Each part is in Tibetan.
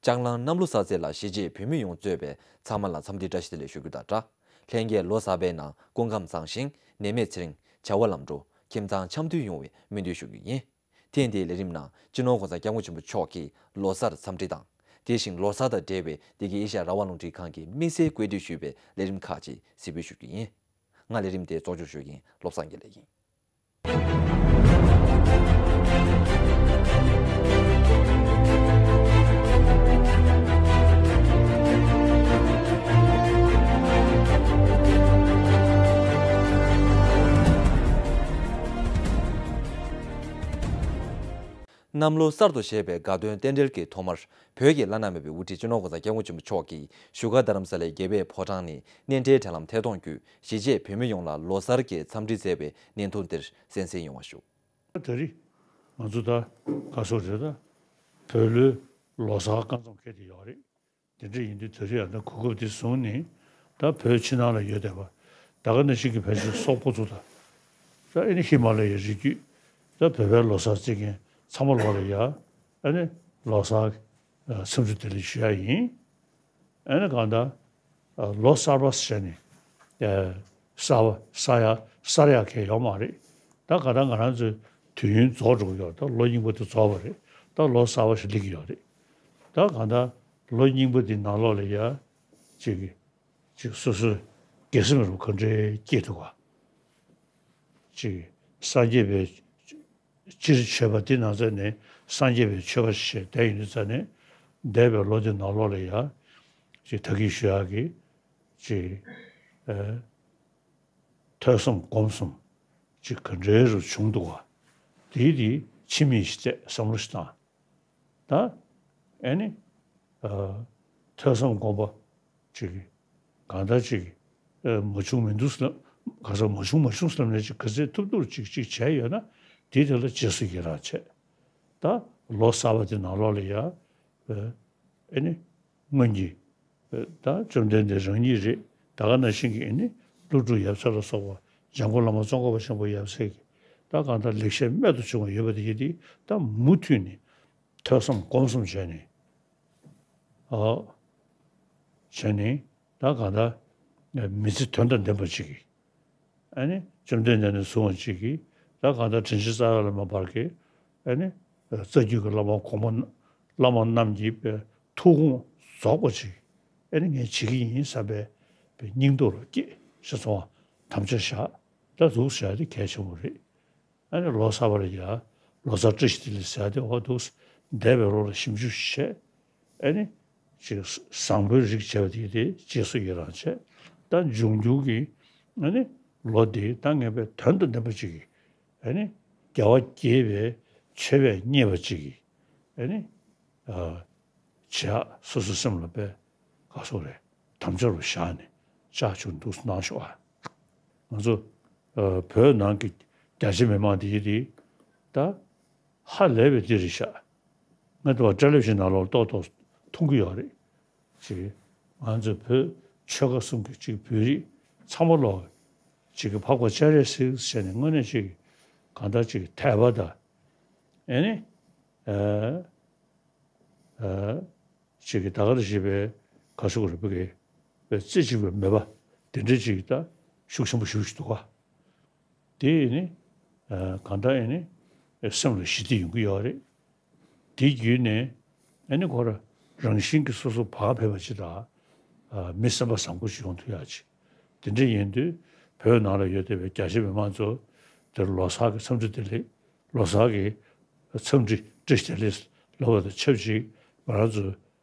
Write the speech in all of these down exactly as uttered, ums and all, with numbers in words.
ལྕང་གླང་གནམ་ལོ་གསར་ཚེས་ལ་གཞིས་བྱེས་བོད་མི་ཡོངས་གཙོས་པའི་ཚང་མ་ལ་འཚམས་འདྲི་བཀྲ་ཤིས་བདེ་ལེགས་ཞུ་རྒྱུ་དང་སྦྲགས། ལྷན་རྒྱས་ལོ་གསར་པའི་ནང་སྐུ་ཁམས་བཟང་ཞིང་ནད་མེད་ཚེ་རིང་བྱ་བ་ལམ་འགྲོ་ཁྱིམ་ཚང་འཆམ་མཐུན་ཡོང་བའི་སྨོན་འདུན་ཞུ་རྒྱུ་ཡིན། ཐེངས་འདིའི་ལས་རིམ་ནང་སྤྱི་ནོར་༸གོང་ས་༸སྐྱབས་མགོན་ཆེན་པོ་མཆོག་གིས་ལོ་གསར་འཚམས་འདྲི་དང་། དེ་བཞིན་ལོ་གསར་དང་འབྲེལ་བའི་འདི་གའི་ཨེ་ཤ་ཡ་རང་དབང་རླུང་འཕྲིན་ཁང་གིས་དམིགས་བསལ་བཀོད་སྒྲིག་ཞུས་པའི་ལས་རིམ་ཁག་ཅིག་གཟིགས་འབུལ་ཞུ་རྒྱུ་ཡིན། ང་ལས་རིམ་དེ་གཙོ་སྐྱོང་ཞུ་མཁན་བློ་བཟང་དགེ་ལེགས་ཡིན། གནམ་ལོ་གསར་དུ་བཞད་པའི་དགའ་སྟོན་རྟེན་འབྲེལ་གྱི་ཐོག་མར། བོད་ཀྱི་བླ་ན་མེད་པའི་དབུ་ཁྲིད་སྤྱི་ནོར་༸གོང་ས་༸སྐྱབས་མགོན་ཆེན་པོ་མཆོག་གིས་བཞུགས་སྒར་རྡ་རམ་ས་ལའི་རྒྱལ་བའི་ཕོ་བྲང་ནས་གནས་འབྲེལ་དྲ་ལམ་ཐད་གཏོང་བརྒྱུད་གཞིས་བྱེས་བོད་མི་ཡོངས་ལ་ལོ་གསར་གྱི་འཚམས་འདྲི་མཛད་པའི་བརྙན་ཐུང་འདིར་གསན་གཟིགས་ཡོང་བ་ཞུ། ད་རེས་ང་ཚོ་ད་ག་སོ་རེད། ད་བོད་ལོའི་ལོ་གསར་སྐབས་མཚམས་འཁེལ་བསྡད་ཡོད་རེད། དེ་འདྲ་ཡིན་དུས་ད་རེས་ཡང་ད་གོ་སྐབས་འདི་བཟུང་ནས་ད་བོད་ཕྱི་ནང་ལ་ཡོད་བསྡད་པ་ད་ག་ནང་བཞིན་གྱི་ཕལ་ཆེར་སོག་པོ་ཚོ་དང་། ད་ཨེ་ནི་ཧི་མ་ལ་ཡའི་རི་རྒྱུད། ད་བོད་པའི་ལོ་གསར་བརྩི་མཁན་ཚང་མ་ལོག་ལ་ཡ། ཨེ་ནི་ལོ་གསར་འཚམས་འདྲི་བདེ་ལེགས་ཞུ་ཡ་ཡིན། ཨེ་ནི་གང་ལྟར་ལོ་གསར་པ་ཟེར་ནས་གསར་པ་གསར་ཡ་གསར་ཡ་གང་ཡོད་མ་རེད། ད་གང་ལྟར་ང་རང་ཚོའི་དུས་ཡུན་རྫོགས་འགྲོ་གི་ཡོད། ད་ལོ་རྙིང་པ་དེ་རྫོགས་པ་རེད། ད་ལོ་གསར་པ་ཞིག་སླེབས་ཀྱི་ཡོད་རེད། ད་གང་ལྟར་ལོ་རྙིང་པ་འདི་ནང་ལོགས་ལ་ཡ་ཅིག་གི་ཅིག་སོ་སོའི་དགེ་སེམས་རུ་ག་འདྲའི་སྐྱེས་འདུག་ག་ཅིག་སངས་རྒྱས་པའི་སྤྱིར་མཆོད་པ་འདི་ནང་ཚན་ནས་སངས་རྒྱས་པའི་མཆོད་པ་ཞེས་བསྡད་ཡོད་དུས་ཙ་ནས་འདས་པའི་ལོ་འདི་ནང་ལོགས་ལ་ཡ་ཅིག་ད་གིན་ཞུ་ཡག་གི་ཅིག་ཨ་ཐོས་བསམ་སྒོམ་གསུམ་ཅིག་ག་འདྲའི་རུ་བྱུང་འདུག་ག་དེའི་དེ་ཕྱི་མིག་ཞིག་བལྟས་བསམ་བློ་ཞིག་བཏང་། ད་ཨེ་ནི་ཨ་ཐོས་བསམ་སྒོམ་པ་ཅིག་གང་ལྟར་ཅིག་ཨ་མ་བྱུང་མི་འདུག་ཟེར་ལབ། ག་ས་མ་བྱུང་མ་བྱུང་ཟེར་ལབ་ནས་ཅིག་ག་ཚད་ཐུབ་ཐུབ་ཅིག་ཅིག་བྱས་ཡོད་ན་དེ་དེ་ལ་རྗེས་སུ་ཡི་རང་བྱས། ད་ལོ་གསར་པ་དེ་ནང་ལོགས་ལ་ཡ་ཨ་ཨེ་ནི་སྔོན་གྱི་ད་བཅོམ་ལྡན་འདས་རང་ཉིད་རེད། ད་ག་ནང་བཞིན་གྱི་ཨེ་ནི་ཀླུ་སྒྲུབ་ཡབ་སྲས་ལ་སོགས་པ་འཇམ་མགོན་བླ་མ་ཙོང་ཁ་པ་ཆེན་པོ་ཡབ་སྲས་ཀྱི་ད་གང་ལྟར་ལེགས་བཤད་རྨད་དུ་བྱུང་བ་ཡོད་པ་དེ་ཡིན་ཏེ་ད་མུ་མཐུད་ནས་ཐོས་བསམ་སྒོམ་གསུམ་བྱས་ནས་ཨ་བྱས་ནས་ད་གང་ལྟར་མི་ཚེ་དོན་དང་ལྡན་པ་ཅིག་གི་ཨ་ནི་བཅོམ་ལྡན་འདས་ནས་བཟུང་བ་ཅིག་གིས་ད་གང་ལྟར་དྲིན་ཅན་རྩ་བའི་བླ་མ་བར་གྱི་ཨ་ནི་རྩ་རྒྱུད་ཀྱི་བླ་མ་གོང་མ་བླ་མ་རྣམས་ཀྱི་ཐུགས་དགོངས་རྫོགས་པ་ཅིག་ཨ་ནི་ངས་བྱེད་ཀྱི་ཡིན་བསམ་པའི་སྙིང་སྟོབས་ལ་སྐྱེས་ཞེས་སོང་བ་དམ་བཅའ་བཞག་ད་འདུག་བྱས་ཏེ་གལ་ཆེན་པོ་རེད། ཨ་ནི་ལོ་གསར་པ་ལ་ཡ་ལོ་གསར་བཀྲ་ཤིས་བདེ་ལེགས་ཟེར་ཏེ་འོ་འདུག་འདས་པའི་ལོ་ལ་ཞིབ་འཇུག་བྱས། ཨ་ནི་ཅིག་བཟང་པོའི་རིགས་བྱས་པ་དེ་དེ་རྗེས་སུ་ཡི་རང་བྱས། ད་འབྱུང་འགྱུར་གྱི་ཨ་ནི་ལོ་འདི་ད་ངེས་པའི་དོན་དང་ལྡན་པ་ཅིག་གི་ཨ་ནི་རྒྱལ་བ་དགྱེས་པའི་མཆོད་པས་མཉེས་པ་ཅིག་གི་ཨ་ནི་ཨ་བྱ་སོ་སོའི་སེམས་ལ་དཔེ་ག་སོགས་རེད་དམ་བཅའ་རུ་བཞག་ནས་ལྕགས་ཆུ་འདུག་གནང་ཤོག་ཨ། ང་ཚོ་ཨ་བོད་ནང་གི་རྒྱ་ཆེ་མི་མང་དེ་ཡིན་དེ་ད་ཧ་ལས་པའི་འདི་རེད་ཤག་ང་ཚོ་བཀྲ་ལེབ་ཞིག་ནང་ལོགས་ཏོག་ཏོག་མཐོང་གི་ཡོད་རེད། ཅིག་ང་ཚོ་བོད་ཆོལ་ཁ་གསུམ་གྱི་ཅིག་བོད་རིགས་ཚང་མ་ལོག་ཅིག་གི་འཕགས་པ་སྤྱན་རས་གཟིགས་ཟེར་ནས་དངོས་གནས་ཅིག་གང་ལྟར་ཅིག་དད་པ་དང་ཨེ་ནི་ཨ་ཨ་ཅིག་གི་ད་ག་རེ་ཞེས་པའི་ག་ཤུག་རེ་བུ་གི་བའི་རྩེ་གཅིག་པའི་མོས་པ་དེ་འདྲའི་ཅིག་ད་ཤུགས་ཆེན་པོ་ཞེ་པོ་ཞིག་འདུག་ག་དེ་ཨེ་ནི་ཨ་གང་ལྟར་ཨེ་ནི་སེམས་ལ་ཞི་བདེ་ཡོང་གི་ཡོད་རེད། དེ་བརྒྱུད་ནས་ཨ་ནི་ཁོ་ར་རང་བཞིན་གྱིས་སོ་སོ་བག་ཕེབས་པ་ཅིག་དང་། ཨ་མི་སེམས་པ་བཟང་པོ་ཞིག་ཡོང་ཐུབ་ཡག་ཅིག་དེ་འདྲ་ཡིན་དུས་བོད་ནང་ལ་ཡོད་བསྡད་པའི་རྒྱ་ཆེ་མི་མང་ཚོ་དེར་ལོ་གསར་གྱི་འཚམས་འདྲི་བདེ་ལེགས་ལོ་གསར་གྱི་འཚམས་འདྲི་བཀྲ་ཤིས་བདེ་ལེགས་ལབ་པ་དང་ཆབས་ཅིག་ང་རང་ཚོ་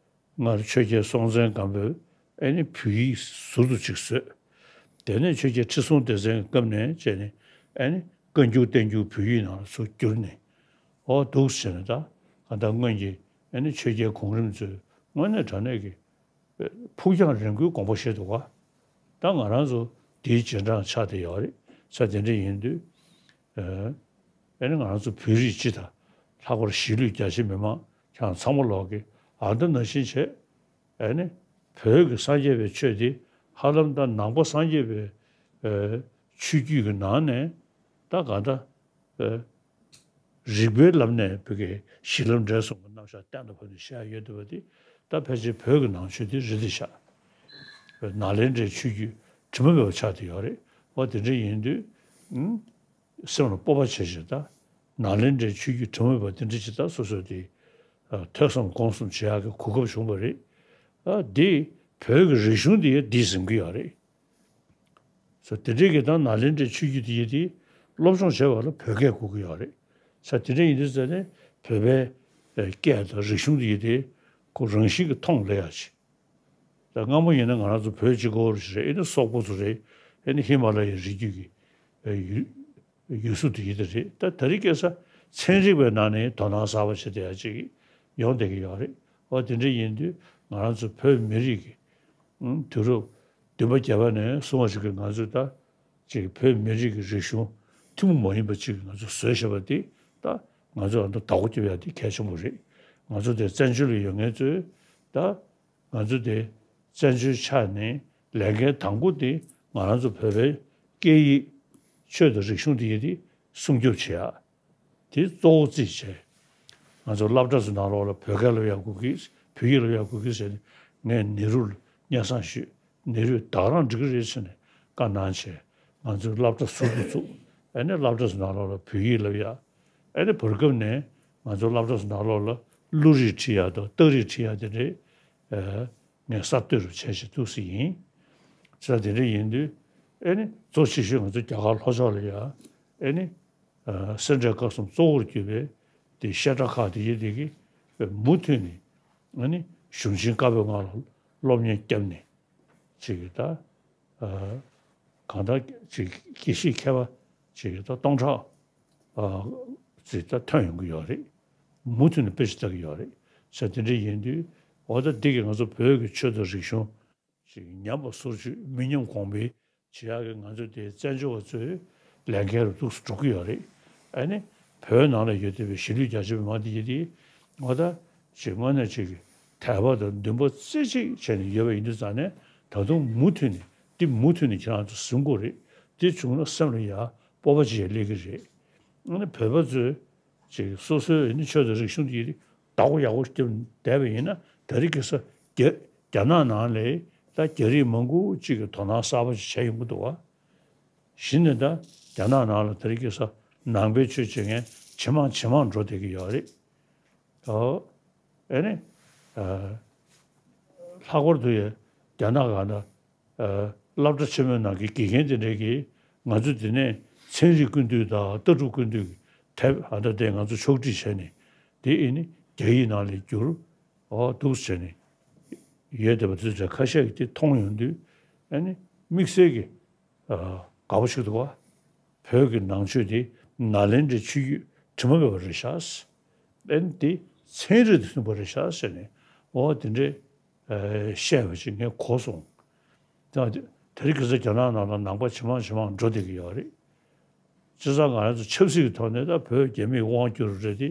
སྔར་ཆོས་རྒྱལ་སྲོང་བཙན་སྒམ་པོས་ཨ་ནི་བོད་ཡིག་ཟུར་དུ་ཅིག་བཟོས། དེ་ནས་ཆོས་རྒྱལ་ཁྲི་སྲོང་ལྡེ་བཙན་གྱི་སྐབས་ནས་བྱས་ནས་ཨ་ནི་བཀའ་འགྱུར་བསྟན་འགྱུར་བོད་ཡིག་ནང་ལ་ཚུར་བསྒྱུར་ནས་འོ་འདུག་ཟེར་ནས་ད་གང་ལྟར་སྔོན་གྱི་ཨ་ནི་ཆོས་རྒྱལ་གོང་རིམ་ཚོས་དངོས་གནས་དྲང་གནས་ཀྱི་ཕུགས་རྒྱང་རིང་པོའི་དགོངས་པ་བཞེས་འདུག་ག་ད་ང་རང་ཚོ་དེའི་རྗེས་འབྲང་ཆགས་བསྡད་ཡོད་རེད། ས་དེ་འདྲ་ཡིན་དུས་ཨ་ནི་ང་རང་ཚོ་བོད་རིགས་སྤྱི་དང་ལྷག་པར་གཞིས་ལུས་རྒྱ་ཆེ་མི་མང་ཁྱེད་རང་ཚང་མ་ལོག་གི་ཨ་འདི་ནང་བཞིན་བྱས། ཨ་ནི་བོད་ཀྱི་སངས་རྒྱས་པའི་ཆོས་འདི་ཧ་ལམ་ད་ནང་པ་སངས་རྒྱས་པའི་ཨ་ཆོས་བརྒྱུད་ཀྱི་ནང་ནས་ད་གང་ལྟར་ཨ་རིགས་པའི་ལམ་ནས་བོད་ཀྱི་གཞི་ལམ་འབྲས་གསུམ་གྱི་རྣམ་གཞག་གཏན་དུ་ཕབ་ནས་བཤད་ཡོད་འདུག་པ་འདི་ ད་ཕལ་ཆེར་བོད་ཀྱི་ནང་ཆོས་དེ་རེད་དེ་ཤག་ནཱ་ལེནྡྲའི་ཆོས་བརྒྱུད་དྲི་མ་མེད་པ་ཆགས་བསྡད་ཡོད་རེད། འོ་དེ་འདྲ་ཡིན་དུས། ཨུམ། སེམས་ལ་སྤོབས་པ་བྱེད་བྱེད་ད། ནཱ་ལེནྡྲའི་ཆོས་བརྒྱུད་དྲི་མ་མེད་པ་དེ་འདྲ་ཅིག་ད་སོ་སོ་དེ། ཨ། ཐོས་བསམ་སྒོམ་གསུམ་བྱེད་ཡག་གི་གོ་སྐབས་བྱུང་བ་རེད། ཨ། འདི་བོད་ཀྱི་རིག་གཞུང་འདི་ཡང་འདིས་ཟིན་གྱི་ཡོད་རེད། ས་དེ་འདྲའི་གི་ད་ནཱ་ལེནྡྲའི་ཆོས་བརྒྱུད་དེ་ཡི་དེ་སློབ་སྦྱོང་བྱེད་པ་ལ་བོད་སྐད་དགོས་ཀྱི་ཡོད་རེད། ས་དེ་འདྲ་ཡིན་དུས་ཙང་ནས་བོད་པའི་ཨ་སྐད་དང་རིག་གཞུང་དེ་ཡི་དེ་ཁོ་རང་བཞིན་གྱིས་མཐོང་སླེབས་ཡག་ཅིག་ད་སྔ་མོ་ཡིན་ན་ང་རང་ཚོ་བོད་གཅིག་པོ་རེད། ཨེ་ནི་སོག་པོ་ཚོ་རེད། ཨེ་ནི་ཧི་མ་ལ་ཡའི་རི་རྒྱུད་ཀྱི་ཨ་ཡུལ་ཡུལ་སྲོལ་དེ་ཡི་དེ་རེད། ད་ད་རེས་ཁ་སང་ཚན་རིག་པའི་ནང་ནས་དོ་སྣང་གསར་པ་བྱེད་བསྡད་ཡག་ཅིག་ཡོང་བསྡད་ཀྱི་ཡོད་རེད། འོ་དེ་འདྲ་ཡིན་དུས་ང་རང་ཚོ་བོད་མི་རིགས་ཀྱི་ཨང་། དུས་རབས་བདུན་པ་བརྒྱད་པ་ནས་བཟུང་བ་ཞིག་གིས་ང་ཚོས་ད་ཅིག་བོད་མི་རིགས་ཀྱི་རིག་གཞུང་ཐུན་མོང་མ་ཡིན་པ་ཅིག་ང་ཚོས་བཟོས་བཞག་པ་འདི་ད་ང་ཚོས་ཨ་ནི་བདག་པོ་རྒྱབ་ཡག་འདི་གལ་ཆེན་པོ་རེད། ང་ཚོ་དེ་བཙན་བྱོལ་ལ་ཡོད་མཁན་ཚོས་ད་ང་ཚོ་དེ་བཙན་བྱོལ་ཆགས་ནས་ལས་འགན་དང་པོ་དེ་ང་རང་ཚོ་བོད་པའི་སྐད་ཡིག་ཆོས་དང་རིག་གཞུང་འདི་ཡི་དེ་སྲུང་སྐྱོབ་བྱེད་ཡག་དེ་གཙོ་བོ་བརྩིས་བྱས། ང་ཚོ་སློབ་གྲྭ་ཚོ་ནང་ལོགས་ལ་བོད་སྐད་སློབ་ཡག་དགོས་ཀྱི། བོད་ཡིག་སློབ་ཡག་དགོས་ཀྱི་ཟེར་ནས་ངས་ནེ་རུ་ལ་སྙན་སེང་ཞུས། ནེ་རུས་བདག་རང་འགྲིག་གི་རེད་ཟེར་ནས་བཀའ་གནང་བྱས། ང་ཚོས་སློབ་གྲྭ་ཟུར་དུ་བཙུགས། ཨ་ནི་སློབ་གྲྭ་ཚོ་ནང་ལོགས་ལ་བོད་ཡིག་སློབ་ཡག་ཨ་ནི་བར་སྐབས་ནས་ང་ཚོ་སློབ་གྲྭ་ཚོ་ནང་ལོགས་ལ་གླུ་རིགས་ཁྲིད་ཡག་དང་རྟགས་རིགས་ཁྲིད་ཡག་དེ་འདྲའི་ངས་གསར་གཏོད་རུ་བྱས་བྱས་འདུག་སེ་ཡིན། ས་དེ་འདྲ་ཡིན་དུས་ཨེ་ནི་གཙོ་ཆེ་ཤོས་ང་ཚོ་རྒྱ་གར་ལྷོ་ཕྱོགས་ལ་ཡ་ཨེ་ནི་སེ་འབྲས་དཀར་གསུམ་གཙོ་བོར་གྱུར་པའི་དེ་བཤད་གྲྭ་ཁག་དེ་ཡི་དེ་གི་མུ་མཐུད་ནས་ཨེ་ནི་གཞུང་ཆེན་བཀའ་པོད་ལྔ་ལ་སློབ་གཉེར་བརྒྱབ་ནས་ཅིག་གི་ད་གང་ལྟར་ཅིག་དགེ་བཤེས་མཁས་པ་ཅིག་གི་ད་སྟོང་ཕྲག་ཅིག་ད་ཐོན་ཡོང་གི་ཡོད་རེད། མུ་མཐུད་ནས་དཔེ་ཆ་ལྟ་གི་ཡོད་རེད། ས་དེ་འདྲ་ཡིན་དུས་འོ་ད་འདི་གི་ང་ཚོ་བོད་ཀྱི་ཆོས་དང་རིག་གཞུང་ཅིག་ཉམས་པ་སོར་ཆུད་མི་ཉམས་གོང་འཕེལ་བྱེད་ཡག་གི་ང་ཚོ་དེ་བཙན་བྱོལ་བ་ཚོའི་ལས་འགན་རུ་འདུག་སེ་འགྲོ་གི་ཡོད་རེད། ཨ་ནི་བོད་ནང་ལ་ཡོད་བསྡད་པའི་གཞིས་ལུས་རྒྱ་ཆེ་མི་མང་དེ་ཡིན་དེ་ངོ་ད་ཅིག་དངོས་གནས་ཅིག་དད་པ་དང་འདུན་པ་རྩེ་གཅིག་བྱས་ནས་ཡོད་པ་ཡིན་དུས་ཙང་ནས་ད་དུང་མུ་མཐུད་ནས་འདི་མུ་མཐུད་ནས་ཁྱེད་རང་ཚོ་ཟིན་དགོས་རེད། འདི་བྱུང་ན་སེམས་ལ་ཡ་སྤོབས་པ་ཅིག་ཡ་སླེབས་ཀྱི་རེད། ཨ་ནི་བོད་པ་ཚོས་ཅིག་སོ་སོའི་ནི་ཆོས་དང་རིག་གཞུང་དེ་བདག་པོ་ཡག་པོ་རྒྱབ་བསྡད་པ་ཡིན་ན་ད་རེས་ཀྱི་ས་རྒྱ་རྒྱ་ནག་ནང་ལ་ད་རྒྱ་རིགས་མང་པོ་ཅིག་གིས་དོ་སྣང་གསར་པ་ཅིག་བྱས་ཡོང་གི་འདུག་བ། གཞི་ནས་ད་རྒྱ་ནག་ནང་ལ་ད་རེས་ཀྱི་ས་ནང་པའི་ཆོས་བྱེད་མཁན་ཇེ་མང་ཇེ་མང་འགྲོ་བསྡད་ཀྱི་ཡོད་རེད། ཨོ། ཨེ་ནི། ཨ། ལྷག་པར་དུ་ཡ་རྒྱ་ནག་ག་ན། ཨ། སློབ་གྲྭ་ཆེན་མོའི་ནང་གི་དགེ་རྒན་དེ་འདྲས་ཀྱིས་ང་ཚོ་འདི་ནས་ཚན་རིག་ཀུན་བཏུས་དང་ལྟ་གྲུབ་ཀུན་བཏུས་ཀྱི་དེབ་ཨ་འདྲ་དེ་ང་ཚོ་ཕྱོགས་སྒྲིག་བྱས་ནས་དེ་ཨེ་ནི་རྒྱ་ཡིག་ནང་ལ་བསྒྱུར། ཨོ་འདུག་སེ་བྱས་ནས་ཡོད་བསྡད་པ་དེ་ཚོ་ཁ་ཤས་ཀྱིས་དེ་མཐོང་ཡོང་དུས་ཨེ་ནི་དམིགས་བསལ་གྱི། ཨ། དགའ་པོ་ཞིག་འདུག་བ། བོད་ཀྱི་ནང་ཆོས་དེ་ནཱ་ལེནྡྲའི་ཆོས་བརྒྱུད་དྲི་མ་མེད་པ་རེད་ཤག་ཨེ་ནི་དེ་ཚན་རིག་དང་མཐུན་པ་རེད་ཤག་ཟེར་ནས་འོ་དེ་འདྲས་ཨ་བཤད་པ་ཅིག་ངས་གོ་སོང་། ད་དེ་དེ་རིང་ཁ་སང་རྒྱ་ནག་ནང་ལ་ནང་པ་ཇེ་མང་ཇེ་མང་འགྲོ་བསྡད་ཀྱི་ཡོད་རེད། བྱས་ཙང་ང་རང་ཚོ་ཆབ་སྲིད་ཀྱི་ཐོག་ནས་ད་བོད་རྒྱ་མིའི་དབང་བསྒྱུར་རེད་དེ་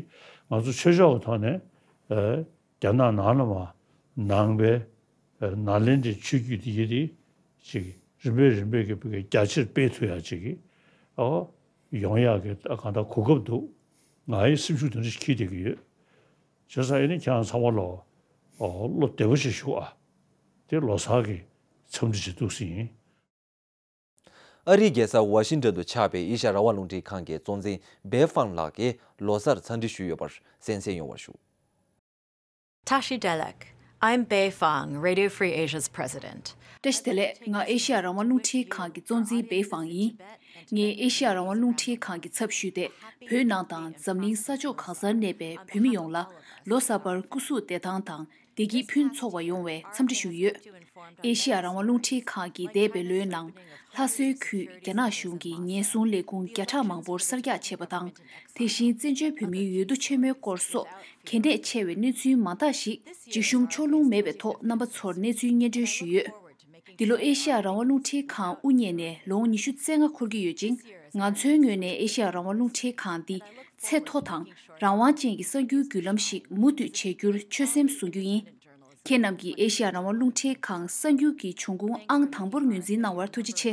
ང་ཚོ་ཆོས་ཕྱོགས་ཀྱི་ཐོག་ནས་ཨ། རྒྱ་ནག་ནང་ལ་མ་ནང་པའི་ནཱ་ལེནྡྲའི་ཆོས་བརྒྱུད་དེ་ཡི་དེ་ཅིག་རིམ་པས་རིམ་པས་ཀྱི་རྒྱ་ཆེར་སྤེལ་ཐུབ་ཡག་ཅིག་གི་ཨོ་ཡོང་ཡག་གི་གང་ལྟར་གོ་སྐབས་འདུག་ང་ཡི་སེམས་ཤུགས་དེ་འདྲ་ཞིག་འཁྱེར་བསྡད་ཀྱི་ཡོད། བྱས་ཙང་ཨེ་ནི་ཁྱེད་རང་ཚང་མ་ལོ་ཨོ་བློ་བདེ་པོ་ཞིག་བཞུགས་ཨ། དེ་ལོ་གསར་གྱི་འཚམས་འདྲི་ཞིག་འདུག་སེ་ཡིན། ཨ་རིའི་རྒྱལ་ས་ཝ་ཤིང་ཏོན་དུ་ཆགས་པའི་ཨེ་ཤ་ཡ་རང་དབང་རླུང་འཕྲིན་ཁང་གི་གཙོ་འཛིན་སྦེ་ཧྥང་ལགས་ཀྱིས་ལོ་གསར་འཚམས་འདྲི་ཞུས་ཡོད་པར་གསན་གཟིགས་ཡོང་བར་ཞུ། Tashi Delek. I'm Bei Fang, Radio Free Asia's president. བཀྲ་ཤིས་བདེ་ལེགས། ང་ཨེ་ཤ་ཡ་རང་དབང་རླུང་འཕྲིན་ཁང་གི་གཙོ་འཛིན་སྦེ་ཧྥང་ཡིན། ངས་ཨེ་ཤ་ཡ་རང་དབང་རླུང་འཕྲིན་ཁང་གི་ཚབ་ཞུས་ཏེ་བོད་ནང་དང་འཛམ་གླིང་ས་ཕྱོགས་གང་སར་གནས་པའི་བོད་མི་ཡོངས་ལ་ལོ་གསར་པར་སྐུ་གཟུགས་བདེ་ཐང་དང་བདེ་སྐྱིད་ཕུན་ཚོགས་པ་ཡོང་བའི་འཚམས་འདྲི་ཞུས་ཡོད། ཨེ་ཤ་ཡ་རང་དབང་རླུང་འཕྲིན་ཁང་གིས་འདས་པའི་ལོའི་ནང་ལྷ་གསོལ་ཁུལ་རྒྱ་ནག་གཞུང་གི་ཉེན་སྲུང་ལས་ཁུངས་བརྒྱ་ཕྲག་མང་པོར་གསར་རྒྱག་བྱས་པ་དང་། དེ་བཞིན་བཙན་བྱོལ་བོད་མིའི་འོས་བསྡུ་ཆེན་མོའི་སྐོར་སོགས་གལ་གནད་ཆེ་བའི་གནས་ཚུལ་མང་དག་ཞིག་འཇིགས་ཞུམ་ཕྱོགས་ལྷུང་མེད་པའི་ཐོག་རྣམ་པ་ཚོར་གནས་ཚུལ་སྙན་སྒྲོན་ཞུས་ཡོད། འདི་ལོ་ཨེ་ཤ་ཡ་རང་དབང་རླུང་འཕྲིན་ཁང་དབུ་བརྙེས་ནས་ལོ་ངོ་ཉི་ཤུ་རྩ་ལྔ་འཁོར་གྱི་ཡོད་ཅིང་། ང་ཚོའི་ངོས་ནས་ཨེ་ཤ་ཡ་རང་དབང་རླུང་འཕྲིན་ཁང་འདི་ཚད་མཐོ་དང་རང་དབང་ཅན་གྱི་གསར་འགྱུར་བརྒྱུད་ལམ་ཞིག་མུ་མཐུད་བྱེད་རྒྱུར་ཆོད་སེམས་བཟུང་རྒྱུ་ཡིན། ཁྱེད་རྣམས་ཀྱིས་ཨེ་ཤ་ཡ་རང་དབང་རླུང་འཕྲིན་ཁང་གསར་འགྱུར་གྱི་འབྱུང་ཁུངས་ཨང་དང་པོར་ངོས་འཛིན་གནང་བར་ཐུགས་རྗེ་ཆེ།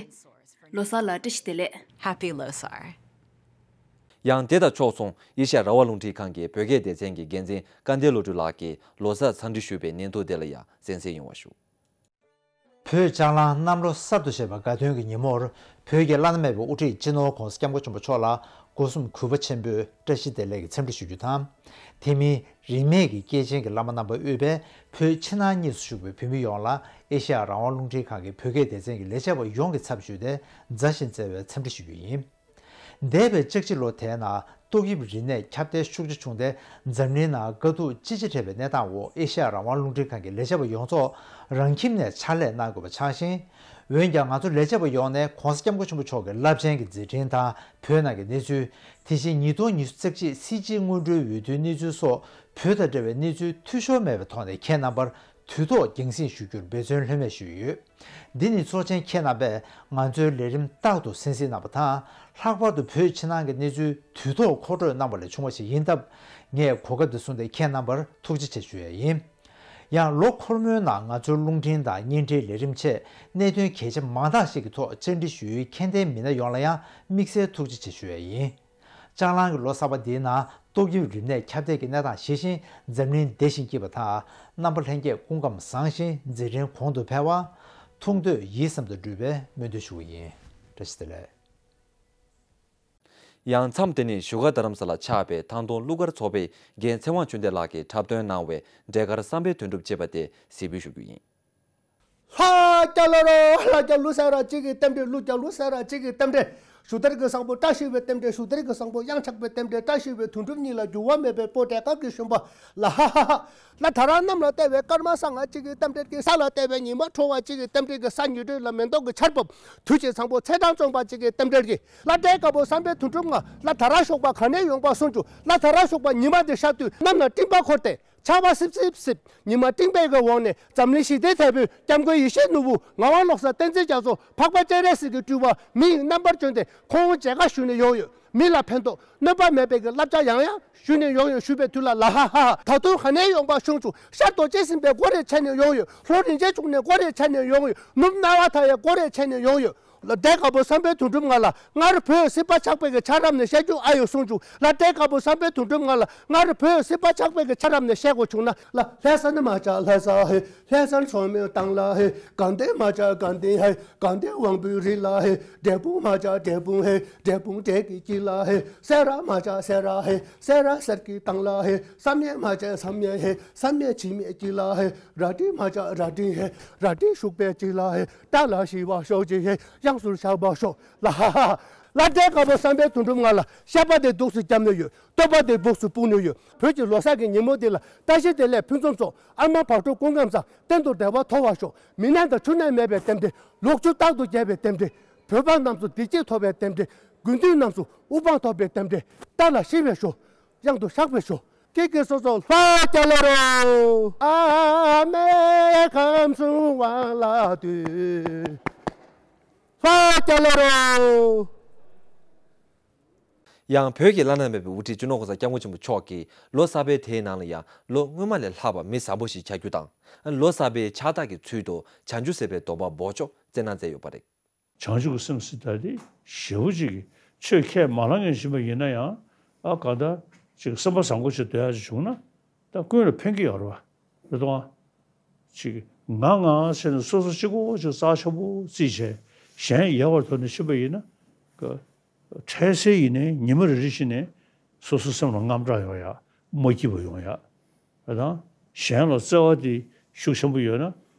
ལོ་གསར་ལ་བཀྲ་ཤིས་བདེ་ལེགས། Happy Losar. ཡང་དེ་དང་ཕྱོགས་མཚུངས་ཨེ་ཤ་ཡ་རང་དབང་རླུང་འཕྲིན་ཁང་གི་བོད་སྐད་སྡེ་ཚན་གྱི་འགན་འཛིན་སྐལ་ལྡན་བློ་གྲོས་ལགས་ཀྱིས་ལོ་གསར་འཚམས་འདྲི་ཞུས་པའི་སྙན་ཐོ་དེ་ལ་ཡང་གསན་གཟིགས་ཡོང་བ་ཞུ། བོད་ལྕགས་གླང་གནམ་ལོ་གསར་དུ་བཞད་པ་དགའ་སྟོན་གྱི་ཉིན་མོར། བོད་ཀྱི་བླ་ན་མེད་པའི་དབུ་ཁྲིད་སྤྱི་ནོར་༧གོང་ས་༧སྐྱབས་མགོན་ཆེན་པོ་མཆོག་ལ་སྒོ་གསུམ་གུས་པ་ཆེན་པོས་བཀྲ་ཤིས་བདེ་ལེགས་ཀྱི་འཚམས་འདྲི་ཞུ་རྒྱུ་དང་། དེ་མིན་རིས་མེད་ཀྱི་སྐྱེས་ཆེན་གྱི་བླ་མ་རྣམ་པ་དབུས་པས་བོད་ཕྱི་ནང་གཉིས་སུ་བཞུགས་པའི་བོད་མི་ཡོངས་ལ་ཨེ་ཤ་ཡ་རང་དབང་རླུང་འཕྲིན་ཁང་གི་བོད་སྐད་སྡེ་ཚན་གྱི་ལས་བྱེད་པ་ཡོངས་ཀྱི་ཚབ་ཞུས་ཏེ་མཛའ་ཞིང་བརྩེ་བའི་འཚམས་འདྲི་ཞུ་རྒྱུ་ཡིན། འདས་པའི་ལྕགས་བྱི་ལོ་དེའི་ནང་ཏོག་དབྱིབས་རིམས་ནད་ཁྱབ་གདལ་ཤུགས་ཆེ་བྱུང་སྟེ་འཛམ་གླིང་ནང་དཀའ་སྡུག་ཅི་ཆེ་འཕྲད་པའི་གནས་སྟངས་འོག་ཨེ་ཤ་ཡ་རང་དབང་རླུང་འཕྲིན་ཁང་གི་ལས་བྱེད་པ་ཡོངས་རྫོགས་རང་ཁྱིམ་ནས་ཕྱག་ལས་གནང་དགོས་པ་ཆགས་ཤིང་། འོན་ཀྱང་ང་ཚོ་ལས་བྱེད་པ་ཡོངས་ནས་༧གོང་ས་༧སྐྱབས་མགོན་ཆེན་པོ་མཆོག་གི་རླབས་ཆེན་གྱི་མཛད་འཕྲིན་དང་བོད་ནང་གི་གནས་ཚུལ། དེ་བཞིན་ཉིས་སྟོང་ཉི་ཤུ་རྩ་གཅིག་སྲིད་སྤྱིའི་སྔོན་འགྲོའི་འོས་བསྡུའི་གནས་ཚུལ་སོགས་བོད་དང་འབྲེལ་བའི་གནས་ཚུལ་འཐུས་ཤོར་མེད་པའི་ཐོག་ནས་ཁྱེད་རྣམ་པར་དུས་ཐོག་རྒྱང་སྲིང་ཞུ་རྒྱུར་འབད་བརྩོན་ལྷོད་མེད་ཞུས་ཡོད། འདི་ནི་ཚོགས་ཆེན་ཁྱེད་རྣམ་པས་ང་ཚོའི་ལས་རིམ་རྟག་ཏུ་གསན་གཟིགས་གནང་བ་དང་། ལྷག་པར་དུ་བོད་ཕྱི་ནང་གི་གནས་ཚུལ་དུས་ཐོག་མཁོ་སྤྲོད་གནང་བ་ལས་བྱུང་བ་ཞིག་ཡིན་སྟབས། ངས་གོ་སྐབས་འདི་བཟུང་སྟེ་ཁྱེད་རྣམ་པར་ཐུགས་རྗེ་ཆེ་ཞུ་ཡས་ཡིན། ཡང་ལོ་འཁོར་མོའི་ནང་ང་ཚོའི་རླུང་འཕྲིན་དང་བརྙན་འཕྲིན་ལས་རིམ་ཆེད་གནད་དོན་གལ་ཆེ་མང་དག་ཞིག་གི་ཐོག་བཅར་འདྲི་ཞུ་ཡུལ་མཁྱེན་ལྡན་མི་སྣ་ཡོངས་ལ་ཡང་དམིགས་བསལ་ཐུགས་རྗེ་ཆེ་ཞུ་ཡས་ཡིན། ལྕགས་གླང་གི་ལོ་གསར་པ་འདིའི་ནང་ཏོག་དབྱིབས་རིམས་ནད་ཁྱབ་གདལ་གྱི་གནས་སྟངས་ཞི་ཞིང་འཛམ་གླིང་བདེ་ཞིང་སྐྱིད་པ་དང་། རྣམ་པ་ལྷན་རྒྱས་སྐུ་ཁམས་བཟང་ཞིང་མཛད་འཕྲིན་གོང་དུ་འཕེལ་བ། ཐུགས་འདོད་ཡིད་བསམ་དུ་འགྲུབ་པའི་སྨོན་འདུན་ཞུ་བ་ཡིན། བཀྲ་ཤིས་བདེ་ལེགས། ཡང་མཚམས་དེ་ནི་བཞུགས་སྒར་རྡ་རམ་ས་ལར་ཆགས་པའི་ཐང་སྟོང་གླུ་གར་ཚོགས་པའི་རྒན་ཚེ་དབང་ཆོས་ལྡན་ལགས་ཀྱིས་འཁྲབ་སྟོན་གནང་བའི་འབྲས་དཀར་བསམ་འཕེལ་དོན་གྲུབ་ཅེས་པ་དེ་གཟིགས་འབུལ་ཞུ་རྒྱུ་ཡིན། ལྷ་རྒྱལ་ལོ་རོ། ལྷ་རྒྱལ་ལོ་ཟེར་ར་གཅིག་གི་རྟེན་འབྲེལ། ཀླུ་རྒྱལ་ལོ་ཟེར་ར་གཅིག་གི་རྟེན་འབྲེལ། ཞུ་དར་གྱི་བཟང་པོ་བཀྲ་ཤིས་པའི་རྟེན་འབྲེལ། ཞུ་དར་གྱི་བཟང་པོ་གཡང་ཆགས་པའི་རྟེན་འབྲེལ། བཀྲ་ཤིས་པའི་དོན་གྲུབ་གཉིས་ལ་འགྱུར་བ་མེད་པའི་བོད་འབྲས་དཀར་གྱི་ཞུན་པ། ལ་ཧ་ཧ་ཧ། ལ་དྷ་ར་གནམ་ལ་བལྟ་བའི་སྐར་མ་སང་ང་གཅིག་གི་རྟེན་འབྲེལ་གྱིས། ས་ལ་བལྟ་བའི་ཉི་མ་དྲོ་བ་གཅིག་གི་རྟེན་འབྲེལ་གྱིས། ས་ཉི་སྦྲུལ་ལ་མེ་ཏོག་གི་ཆར་བབས། དུས་ཀྱི་བཟང་པོ་ཚེས་གྲངས་བཙོང་པ་གཅིག་གི་རྟེན་འབྲེལ་གྱིས། ལ་དྭགས་དཀར་པོ་བསམ་འཕེལ་དོན་གྲུབ་ང་ལ་དྷ་ར་ཞོགས་པ་ག་ནས་ཡོང་པ་གསུང་བྱུང་། ལ་དྷ་ར་ཞོགས་པ་ཉི་མ་དེ་ཤར་དུས་གནམ་ལ་སྤྲིན་པ་འཁོར་ཏེ། ཆར་པ་སིབ་སིབ་སིབ། ཉི་མ་སྤྲིན་པའི་གི་འོག་ནས་འཛམ་གླིང་ཞི་བདེའི་དེད་དཔོན་སྐྱབས་མགོན་ཡེ་ཤེས་ནོར་བུ་ངག་དབང་བློ་བཟང་བསྟན་འཛིན་རྒྱ་མཚོ་འཕགས་པ་སྤྱན་རས་གཟིགས་ཀྱི་སྤྲུལ་པ་མི་ཡི་རྣམ་པར་བྱོན་ཏེ་ཁོང་མཇལ་ཁ་ཞུས་ནས་ཡོང་ཡོད། མི་ལ་ཕན་ཐོགས་གནོད་པ་མེད་པའི་གི་བསླབ་བྱ་ཡང་ཡང་ཞུས་ནས་ཡོང་ཡོད་ཞུས་པའི་དུས་ལ། ལ་ཧ་ཧ་ཧ། ད་དུང་ག་ནས་ཡོང་པ་གསུང་བྱུང་། ཤར་རྡོ་རྗེ་སེམས་དཔའི་སྒོ་རེ་ཕྱེ་ནས་ཡོང་ཡོད། ལྷོ་རིན་ཆེན་འབྱུང་གནས་སྒོ་རེ་ཕྱེ་ནས་ཡོང་ཡོད། ནུབ་སྣང་བ་མཐའ་ཡས་སྒོ་རེ་ཕྱེ་ནས་ཡོང་ཡོད། ལ་དྭགས་དཀར་པོ་བསམ་འཕེལ་དོན་གྲུབ་ང་ལ་སྔར་བོད་སྲིད་པ་ཆགས་པའི་གི་ཆ་རབས་ནས་བཤད་རྒྱུ་ཨ་ཡོད་གསུང་བྱུང་། ལ་དྭགས་དཀར་པོ་བསམ་འཕེལ་དོན་གྲུབ་ང་ལ་སྔར་བོད་སྲིད་པ་ཆགས་པའི་གི་ཆ་རབས་ནས་བཤད་དགོས་བྱུང་ན། ལ་ལྷ་ས་ནི་མ་ཆགས་ལྷ་ས་ཧེ། ལྷ་སར་ཚོགས་མི་བཏང་ལ་ཧེ། དགའ་ལྡན་མ་ཆགས་དགའ་ལྡན་ཧེ། དགའ་ལྡན་དབང་པོའི་རི་ལ་ཧེ། འབྲས་སྤུངས་མ་ཆགས་འབྲས་སྤུངས་ཧེ། འབྲས་སྤུངས་འབྲས་ཀྱི་དཀྱིལ་ལ་ཧེ། སེ་ར་མ་ཆགས་སེ་ར་ཧེ། སེ་ར་གསེར་གྱི་ཐང་ལ་ཧེ། བསམ་ཡས་མ་ཆགས་བསམ་ཡས་ཧེ། བསམ་ཡས་འཆི་མེད་དཀྱིལ་ལ་ཧེ། ར་སྒྲེང་མ་ཆགས་ར་སྒྲེང་ཧེ། ར་སྒྲེང་ཤུག་པའི་དཀྱིལ་ལ་ཧེ། བཀྲ་ལ་ཤིས་པ་ཤོག་ཅིག་ཧེ། དབྱངས་སུ་ཞགས་པ་ཤོག་ལ་ཧ་ཧ། ལ་དྭགས་དཀར་པོ་བསམ་འཕེལ་དོན་གྲུབ་ང་ལ་བཤད་པ་དེ་འདུག་སེ་བརྒྱབ་ནས་ཡོད། བསྟོད་པ་དེ་སྦུག་སུ་སྤུངས་ནས་ཡོད། བོད་ཀྱི་ལོ་གསར་གྱི་ཉིན་མོ་འདི་ལ་བཀྲ་ཤིས་བདེ་ལེགས་ཕུན་སུམ་ཚོགས། ཨ་མ་བག་དྲོ་སྐུ་ཁམས་བཟང་། གཏན་དུ་བདེ་བ་ཐོབ་པར་ཤོག་མི་ནད་དང་འཕྲོད་ནད་མེད་པའི་རྟེན་འབྲེལ། ལོ་ཕྱུགས་རྟག་ཏུ་རྒྱས་པའི་རྟེན་འབྲེལ། བོད་པ་རྣམས་སུ་བདེ་སྐྱིད་ཐོབ་པའི་རྟེན་འབྲེལ། དགུན་དུས་རྣམས་སུ་དབུ་འཕང་ཐོབ་པའི་རྟེན་འབྲེལ། བཀྲ་ལ་ཤིས་པའི་ཤོག་དབྱངས་སུ་ཞགས་པའི་ཤོག་ཀི་ཀི་སོ་སོ་ལྷ་རྒྱལ་ལོ་རོ། ཨ་མའི་ཁམས་གསུམ་དབང་ལ་འདུད། ལྷ་རྒྱལ་ལོ་རོ། ཡང་བོད་ཀྱི་བླ་ན་མེད་པའི་དབུ་ཁྲིད་སྤྱི་ནོར་༧གོང་ས་༧སྐྱབས་མགོན་ཆེན་པོ་མཆོག་གིས་ལོ་གསར་པའི་དེའི་ནང་ལ་ཡང་ལོ་སྔོན་མ་ལས་ལྷག་པ་མི་བཟང་པོ་ཞིག་ཆགས་རྒྱུ་དང་། ལོ་གསར་པའི་ཕྱག་རྟགས་ཀྱི་ཚུལ་དུ་བྱང་ཆུབ་སེམས་དཔའི་སྡོམ་པ་འབོགས་ཆོག་སྩལ་གནང་མཛད་ཡོད་པ་རེད། བྱང་ཆུབ་ཀྱི་སེམས་ཟེར་ད་དེ་ཞེ་པོ་ཅིག་གི་ཆོས་ཁས་མ་བླངས་མཁན་ཡིན་པ་ཡིན་ན་ཡང་། ཨ་གང་ལྟར་ཅིག་སེམས་པ་བཟང་པོ་ཞིག་སྡོད་ཡག་ཅིག་བྱུང་ན་ད་ཀུན་ལ་ཕན་གྱི་ཡོད་རེད་བ། རེད་དོ། ཅིག་ང་ང་ཟེར་ནས་སོ་སོ་གཅིག་པོ་ཅིག་རྩ་ཆེན་པོ་བརྩིས་བྱས་གཞན་ཡལ་བར་དོར་ནས་ཕྱིན་པ་ཡིན་ན། ཀ་འཕྲལ་སེལ་ཡིན་ནའི་ཉི་མ་རེ་རེ་བཞིན་ནས་སོ་སོ་སེམས་ལ་དངངས་སྐྲག་ཡོང་ཡག་མ་སྐྱིད་པ་ཡོང་ཡག་དང་། གཞན་ལ་བརྩེ་བ་དེ་ཤུགས་ཆེན་པོ་ཡོད་ན་